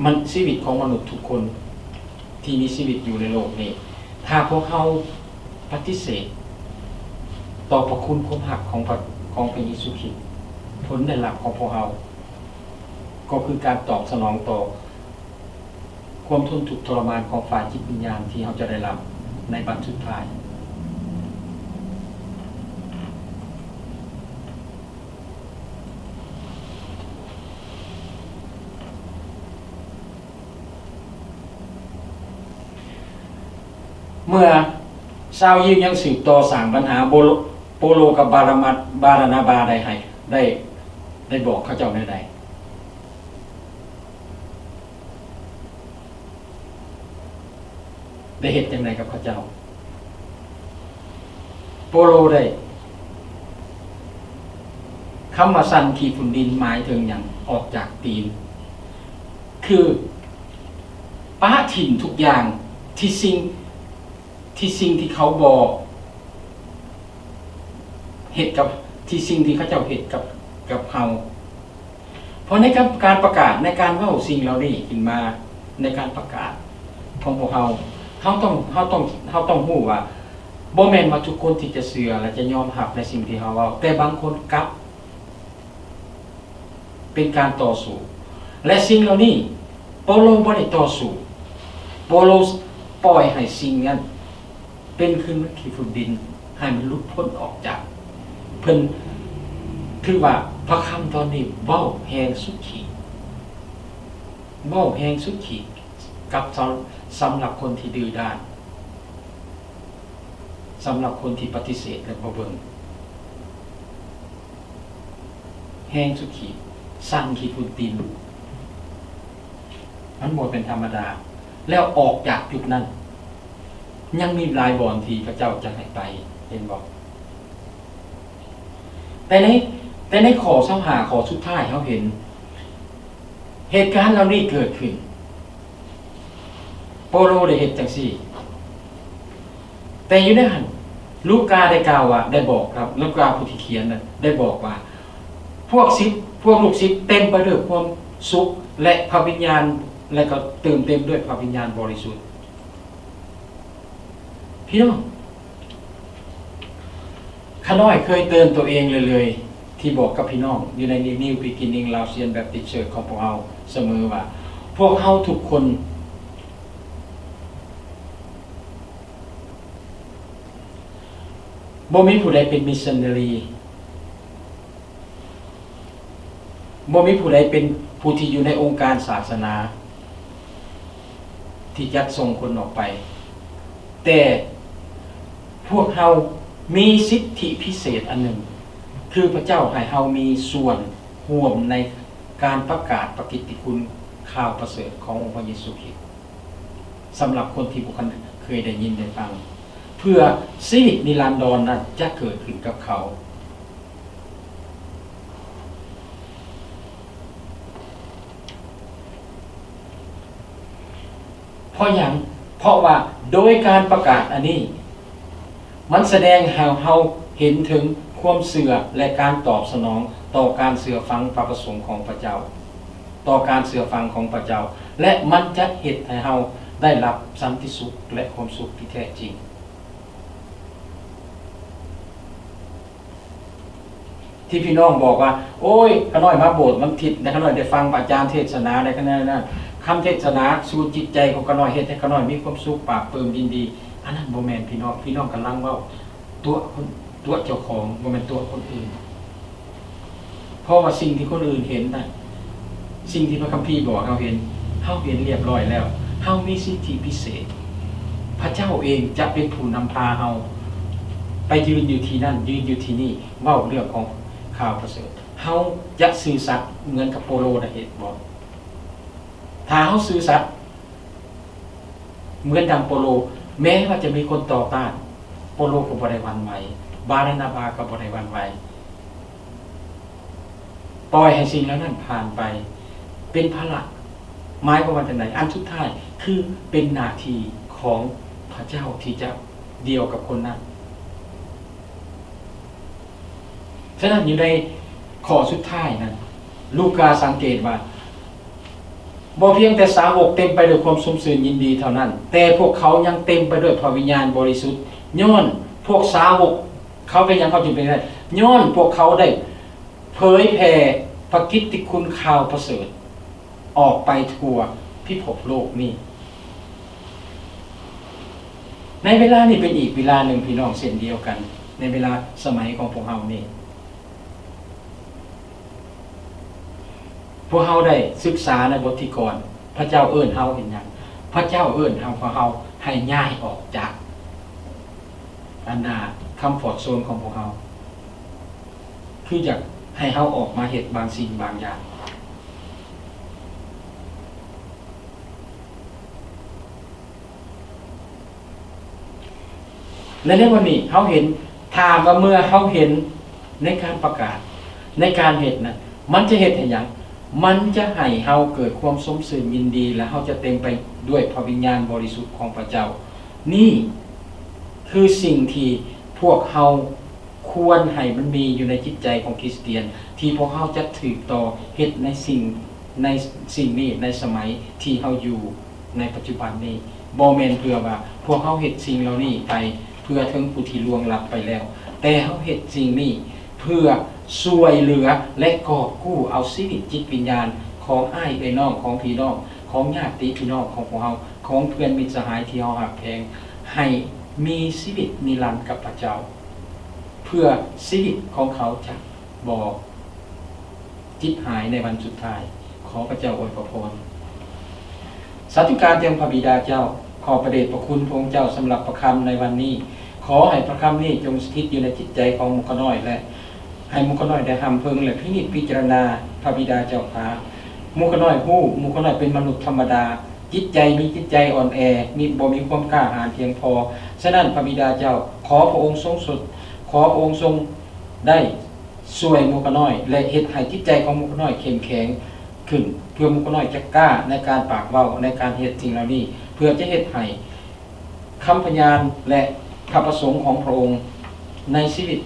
ມັນ ຊີວິດຂອງມະນຸດທຸກຄົນທີ່ມີຊີວິດຢູ່ໃນໂລກນີ້. ຖ້າພວກເຮົາປະຕິເສດຕໍ່ພະຄຸນຄວາມຮັກຂອງພະ ຂອງພະເຢຊູຄຣິດ, ຜົນໄດ້ຮັບຂອງພວກເຮົາກໍຄືການຕອບສະໜອງຕໍ່ ຄວາມທົນທຸກທໍລະມານຂອງຝ່າຍຈິດວິນຍານທີ່ເຮົາຈະໄດ້ຮັບໃນບັດສຸດທ້າຍ. ເມື່ອຊາວຢິວຍັງສືບຕໍ່ສ້າງບັນຫາ, ໂປໂລກັບບາຣາມາ ບາຣະນາບາໄດ້ໃຫ້ ໄດ້ ໄດ້ບອກເຂົາເຈົ້າແນວໃດ? ໄດ້ເຮັດຈັ່ງໃດກັບເຂົາເຈົ້າ? ໂປໂລໄດ້ ຄຳວ່າສັນຂີ້ຝຸ່ນດິນໝາຍເຖິງຫຍັງ? ອອກຈາກຕີນ ຄືປະຖິ້ມທຸກຢ່າງທີ່ສິ່ງ ທີ່ສິ່ງທີ່ເຂົາບໍ່ເຮັດກັບ ທີ່ສິ່ງທີ່ເຂົາເຈົ້າເຮັດກັບ ກັບເຮົາ. ເພາະໃນການ ການປະກາດ ໃນການເວົ້າສິ່ງເຫຼົ່ານີ້ຂຶ້ນມາ ໃນການປະກາດຂອງພວກເຮົາ, ເຮົາຕ້ອງ ເຮົາຕ້ອງ ເຮົາຕ້ອງຮູ້ວ່າ ບໍ່ແມ່ນວ່າທຸກຄົນທີ່ຈະເຊື່ອ ແລະ ຈະຍອມຮັບໃນສິ່ງທີ່ເຮົາເວົ້າ, ແຕ່ບາງຄົນກັບ ເປັນການຕໍ່ສູ້ ແລະ ສິ່ງເຫຼົ່ານີ້ ເປົາໂລບໍ່ໄດ້ຕໍ່ສູ້. ເປົາໂລປ່ອຍໃຫ້ສິ່ງນັ້ນເປັນຄືຂີ້ຝຸ່ນດິນ ໃຫ້ມັນຫຼຸດພົ້ນອອກຈາກເພິ່ນ. ຖືວ່າພະຄຳຕອນນີ້ເວົ້າແຮງສຸດຂີດ, ເວົ້າແຮງສຸດຂີດກັບ ສຳ ສຳລັບຄົນທີ່ດື້ດ້ານ, ສຳລັບຄົນທີ່ປະຕິເສດ ແລະ ບໍ່ເບິ່ງ. ແຮງສຸດຂີດ ສັ່ນຂີ້ຝຸ່ນຕີນ ມັນບໍ່ແມ່ນທຳມະດາ. ແລ້ວອອກຈາກຈຸດນັ້ນ ຍັງມີຫຼາຍບ່ອນທີ່ພະເຈົ້າຈະໃຫ້ໄປ, ເຫັນບໍ່? ແຕ່ໃນ ແຕ່ໃນຂໍ້ຊາວຫ້າ ຂໍ້ສຸດທ້າຍ ເຮົາເຫັນເຫດການເຫຼົ່ານີ້ເກີດຂຶ້ນ. ເປົາໂລໄດ້ເຮັດຈັ່ງຊີ້. ແຕ່ຢູ່ໃນຫັ້ນ ລູກາໄດ້ກ່າວວ່າ ໄດ້ບອກ ແລະ ລູກາຜູ້ທີ່ຂຽນນັ້ນໄດ້ບອກວ່າ ພວກສິດ ພວກລູກສິດເຕັມໄປດ້ວຍຄວາມສຸກ ແລະ ພະວິນຍານ ແລະ ກໍເຕີມເຕັມດ້ວຍພະວິນຍານບໍລິສຸດ. ພີ່ນ້ອງ, ຂ້ານ້ອຍເຄີຍເຕືອນໂຕເອງເລື້ອຍໆ ທີ່ບອກກັບພີ່ນ້ອງຢູ່ໃນ New Beginning Laotian Baptist Church ຂອງພວກເຮົາສະເໝີວ່າ ພວກເຮົາທຸກຄົນ ບໍ່ມີຜູ້ໃດເປັນມິດຊັນນາຣີ, ບໍ່ມີຜູ້ໃດເປັນຜູ້ທີ່ຢູ່ໃນອົງການສາສະໜາ ທີ່ຈັດສົ່ງຄົນອອກໄປ, ແຕ່ພວກເຮົາມີສິດທິພິເສດອັນໜຶ່ງ, ຄືພະເຈົ້າໃຫ້ເຮົາມີສ່ວນຮ່ວມໃນການປະກາດພະກິດຕິຄຸນຂ່າວປະເສີດຂອງອົງພະເຢຊູຄຣິດ ສຳລັບຄົນທີ່ບໍ່ທັນເຄີຍໄດ້ຍິນໄດ້ຟັງ, ເພື່ອຊີວິດນິລັນດອນນັ້ນຈະເກີດຂຶ້ນກັບເຂົາ. ເພາະຫຍັງ? ເພາະວ່າໂດຍການປະກາດອັນນີ້ ມັນສະແດງໃຫ້ເຮົາເຫັນເຖິງຄວາມເຊື່ອ ແລະ ການຕອບສະໜອງຕໍ່ການເຊື່ອຟັງພະປະສົງຂອງພະເຈົ້າ, ຕໍ່ການເຊື່ອຟັງຂອງພະເຈົ້າ ແລະ ມັນຈະເຮັດໃຫ້ເຮົາໄດ້ຮັບສັນຕິສຸກ ແລະ ຄວາມສຸກທີ່ແທ້ຈິງ. ທີ່ພີ່ນ້ອງບອກວ່າ ໂອ້ຍ ຂ້ານ້ອຍມາໂບດວັນທິດ ແລະ ຂ້ານ້ອຍໄດ້ຟັງພະອາຈານເທດສະໜາ ແລະ ຄະນະນັ້ນ ຄຳເທດສະໜາສູ່ຈິດໃຈຂອງຂ້ານ້ອຍ ເຮັດໃຫ້ຂ້ານ້ອຍມີຄວາມສຸກ ປາບປຶ້ມ ຍິນດີ. ອັນນັ້ນບໍ່ແມ່ນພີ່ນ້ອງ, ພີ່ນ້ອງກຳລັງເວົ້າຕົວະຄົນ, ຕົວະເຈົ້າຂອງ, ບໍ່ແມ່ນຕົວະຄົນອື່ນ. ເພາະວ່າສິ່ງທີ່ຄົນອື່ນເຫັນນະ, ສິ່ງທີ່ພະຄຳພີບອກໃຫ້ເຮົາເຫັນ, ເຮົາເຫັນລຽບຮ້ອຍແລ້ວ. ເຮົາມີສິດທິພິເສດ. ພະເຈົ້າເອງຈະເປັນຜູ້ນຳພາເຮົາໄປຢືນຢູ່ທີ່ນັ້ນ, ຢືນຢູ່ທີ່ນີ້, ເວົ້າເລື່ອງຂອງຂ່າວປະເສີດ. ເຮົາຈະຊື່ສັດເໝືອນກັບໂປໂລໄດ້ເຮັດບໍ່? ຖ້າເຮົາຊື່ສັດ ເໝືອນດັ່ງໂປໂລ, ແມ້ວ່າຈະມີຄົນຕໍ່ຕ້ານ, ໂປໂລກໍບໍ່ໄດ້ຫວັ່ນໄຫວ, ບານາບາກໍບໍ່ໄດ້ຫວັ່ນໄຫວ. ປ່ອຍໃຫ້ສິ່ງເຫຼົ່ານັ້ນຜ່ານໄປ, ເປັນພາລະ. ໝາຍຄວາມວ່າຈັ່ງໃດ? ອັນສຸດທ້າຍຄືເປັນໜ້າທີ່ຂອງພະເຈົ້າທີ່ຈະດຽວກັບຄົນນັ້ນ. ສະນັ້ນ ຢູ່ໃນຂໍ້ສຸດທ້າຍນັ້ນ ລູກາສັງເກດວ່າ ບໍ່ພຽງແຕ່ສາວົກເຕັມໄປດ້ວຍຄວາມຊົມຊື່ນຍິນດີເທົ່ານັ້ນ, ແຕ່ພວກເຂົາຍັງເຕັມໄປດ້ວຍພະວິນຍານບໍລິສຸດ. ຍ້ອນພວກສາວົກເຂົາເປັນຫຍັງເຂົາຈຶ່ງເປັນໄດ້? ຍ້ອນພວກເຂົາໄດ້ເຜີຍແຜ່ພະກິດຕິຄຸນຂ່າວປະເສີດ ອອກໄປທົ່ວພິພົບໂລກນີ້. ໃນເວລານີ້ເປັນອີກເວລາໜຶ່ງ ພີ່ນ້ອງ, ເຊັ່ນດຽວກັນ ໃນເວລາສະໄໝຂອງພວກເຮົານີ້, ພວກເຮົາໄດ້ສຶກສາໃນບົດທີ່ກ່ອນ, ພະເຈົ້າເອີ້ນເຮົາເຮັດຫຍັງ? ພະເຈົ້າເອີ້ນເຮົາ, ພວກເຮົາໃຫ້ຍ້າຍອອກຈາກອັນນ່າ ຄຳຟອດໂຊນຂອງພວກເຮົາ. ຄືຢາກໃຫ້ເຮົາອອກມາເຮັດບາງສິ່ງບາງຢ່າງ. ແລະ ໃນວັນນີ້ເຮົາເຫັນ, ຖ້າວ່າເມື່ອເຮົາເຫັນໃນການປະກາດ, ໃນການເຮັດນັ້ນ, ມັນຈະເຮັດໃຫ້ຫຍັງ? ມັນຈະໃຫ້ເຮົາເກີດຄວາມຊົມຊື່ນຍິນດີ ແລະ ເຮົາຈະເຕັມໄປດ້ວຍພະວິນຍານບໍລິສຸດຂອງພະເຈົ້າ. ນີ້ ຄືສິ່ງທີ່ພວກເຮົາຄວນໃຫ້ມັນມີຢູ່ໃນຈິດໃຈຂອງຄຣິສຕຽນ ທີ່ພວກເຮົາຈະຖືກຕໍ່ເຮັດໃນສິ່ງ ໃນສິ່ງນີ້ໃນສະໄໝທີ່ເຮົາຢູ່ໃນປັດຈຸບັນນີ້. ບໍ່ແມ່ນເພື່ອວ່າພວກເຮົາເຮັດສິ່ງເຫຼົ່ານີ້ໄປເພື່ອເຖິງຜູ້ທີ່ລ່ວງລັບໄປແລ້ວ, ແຕ່ເຮົາເຮັດສິ່ງນີ້ເພື່ອຊ່ວຍເຫຼືອ ແລະ ກອບກູ້ເອົາຊີວິດຈິດວິນຍານຂອງອ້າຍເອື້ອຍນ້ອງ, ຂອງພີ່ນ້ອງ, ຂອງຍາດຕິພີ່ນ້ອງຂອງພວກເຮົາ, ຂອງເພື່ອນມິດສະຫາຍທີ່ເຮົາຮັກແພງ ໃຫ້ມີຊີວິດນິລັນກັບພະເຈົ້າ, ເພື່ອຊີວິດຂອງເຂົາຈະບໍ່ຈິບຫາຍໃນວັນສຸດທ້າຍ. ຂໍພະເຈົ້າອວຍພະພອນ. ສາທຸການແດ່ພະບິດາເຈົ້າ, ຂອບພະເດດພະຄຸນພະອົງເຈົ້າສຳລັບພະຄຳໃນວັນນີ້. ຂໍໃຫ້ພະຄຳນີ້ຈົ່ງສະຖິດຢູ່ໃນຈິດໃຈຂອງໝູ່ຂ້ານ້ອຍ ແລະ ໃຫ້ໝູ່ຂ້ານ້ອຍໄດ້ຮຳເພິງ ແລະ ພິນິດພິຈາລະນາ. ພະບິດາເຈົ້າຂ້າ, ໝູ່ຂ້ານ້ອຍຮູ້ ໝູ່ຂ້ານ້ອຍເປັນມະນຸດທຳມະດາ, ຈິດໃຈມີຈິດໃຈອ່ອນແອ, ມີ ບໍ່ມີຄວາມກ້າຫານພຽງພໍ. ສະນັ້ນ ພະບິດາເຈົ້າ, ຂໍພະອົງຊົງຊົດ, ຂໍພະອົງຊົງໄດ້ຊ່ວຍໝູ່ຂ້ານ້ອຍ ແລະ ເຮັດໃຫ້ຈິດໃຈຂອງໝູ່ຂ້ານ້ອຍເຂັ້ມແຂງຂຶ້ນ, ເພື່ອໝູ່ຂ້ານ້ອຍຈະກ້າໃນການປາກເວົ້າ, ໃນການເຮັດສິ່ງເຫຼົ່ານີ້, ເພື່ອຈະເຮັດໃຫ້ ຄຳພະຍານ ແລະ ພະປະສົງຂອງພະອົງໃນຊີວິດ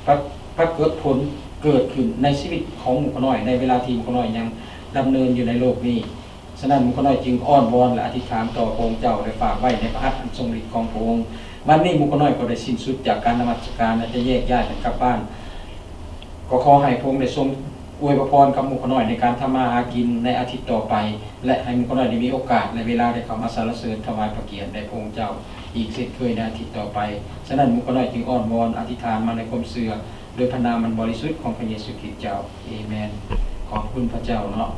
ປະ ປາກົດຜົນເກີດຂຶ້ນໃນຊີວິດຂອງໝູ່ຂ້ານ້ອຍ ໃນເວລາທີ່ໝູ່ຂ້ານ້ອຍຍັງດຳເນີນຢູ່ໃນໂລກນີ້. ສະນັ້ນ ໝູ່ຂ້ານ້ອຍຈຶ່ງອ້ອນວອນ ແລະ ອະທິຖານຕໍ່ພະອົງເຈົ້າ ແລະ ຝາກໄວ້ໃນພະຫັດອັນຊົງລິດຂອງພະອົງ. ວັນນີ້ໝູ່ຂ້ານ້ອຍກໍໄດ້ສິ້ນສຸດຈາກການນະມັດສະການ ແລະ ຈະແຍກຍ້າຍກັນກັບບ້ານ. ກໍຂໍໃຫ້ພະອົງໄດ້ຊົງອວຍພະພອນກັບໝູ່ຂ້ານ້ອຍໃນການທຳມາຫາກິນໃນອາທິດຕໍ່ໄປ ແລະ ໃຫ້ໝູ່ຂ້ານ້ອຍໄດ້ມີໂອກາດ ແລະ ເວລາໄດ້ເຂົ້າມາສັນລະເສີນຖວາຍພະກຽດແດ່ພະອົງເຈົ້າອີກເຊັ່ນເຄີຍໃນອາທິດຕໍ່ໄປ. ສະນັ້ນ ໝູ່ຂ້ານ້ອຍຈຶ່ງອ້ອນວອນອະທິຖານມາໃນຄວາມເຊື່ອ ໂດຍພະນາມອັນບໍລິສຸດຂອງພະເຢຊູຄຣິດເຈົ້າ. ເອເມນ. ຂອບຄຸນພະເຈົ້າເນາະ.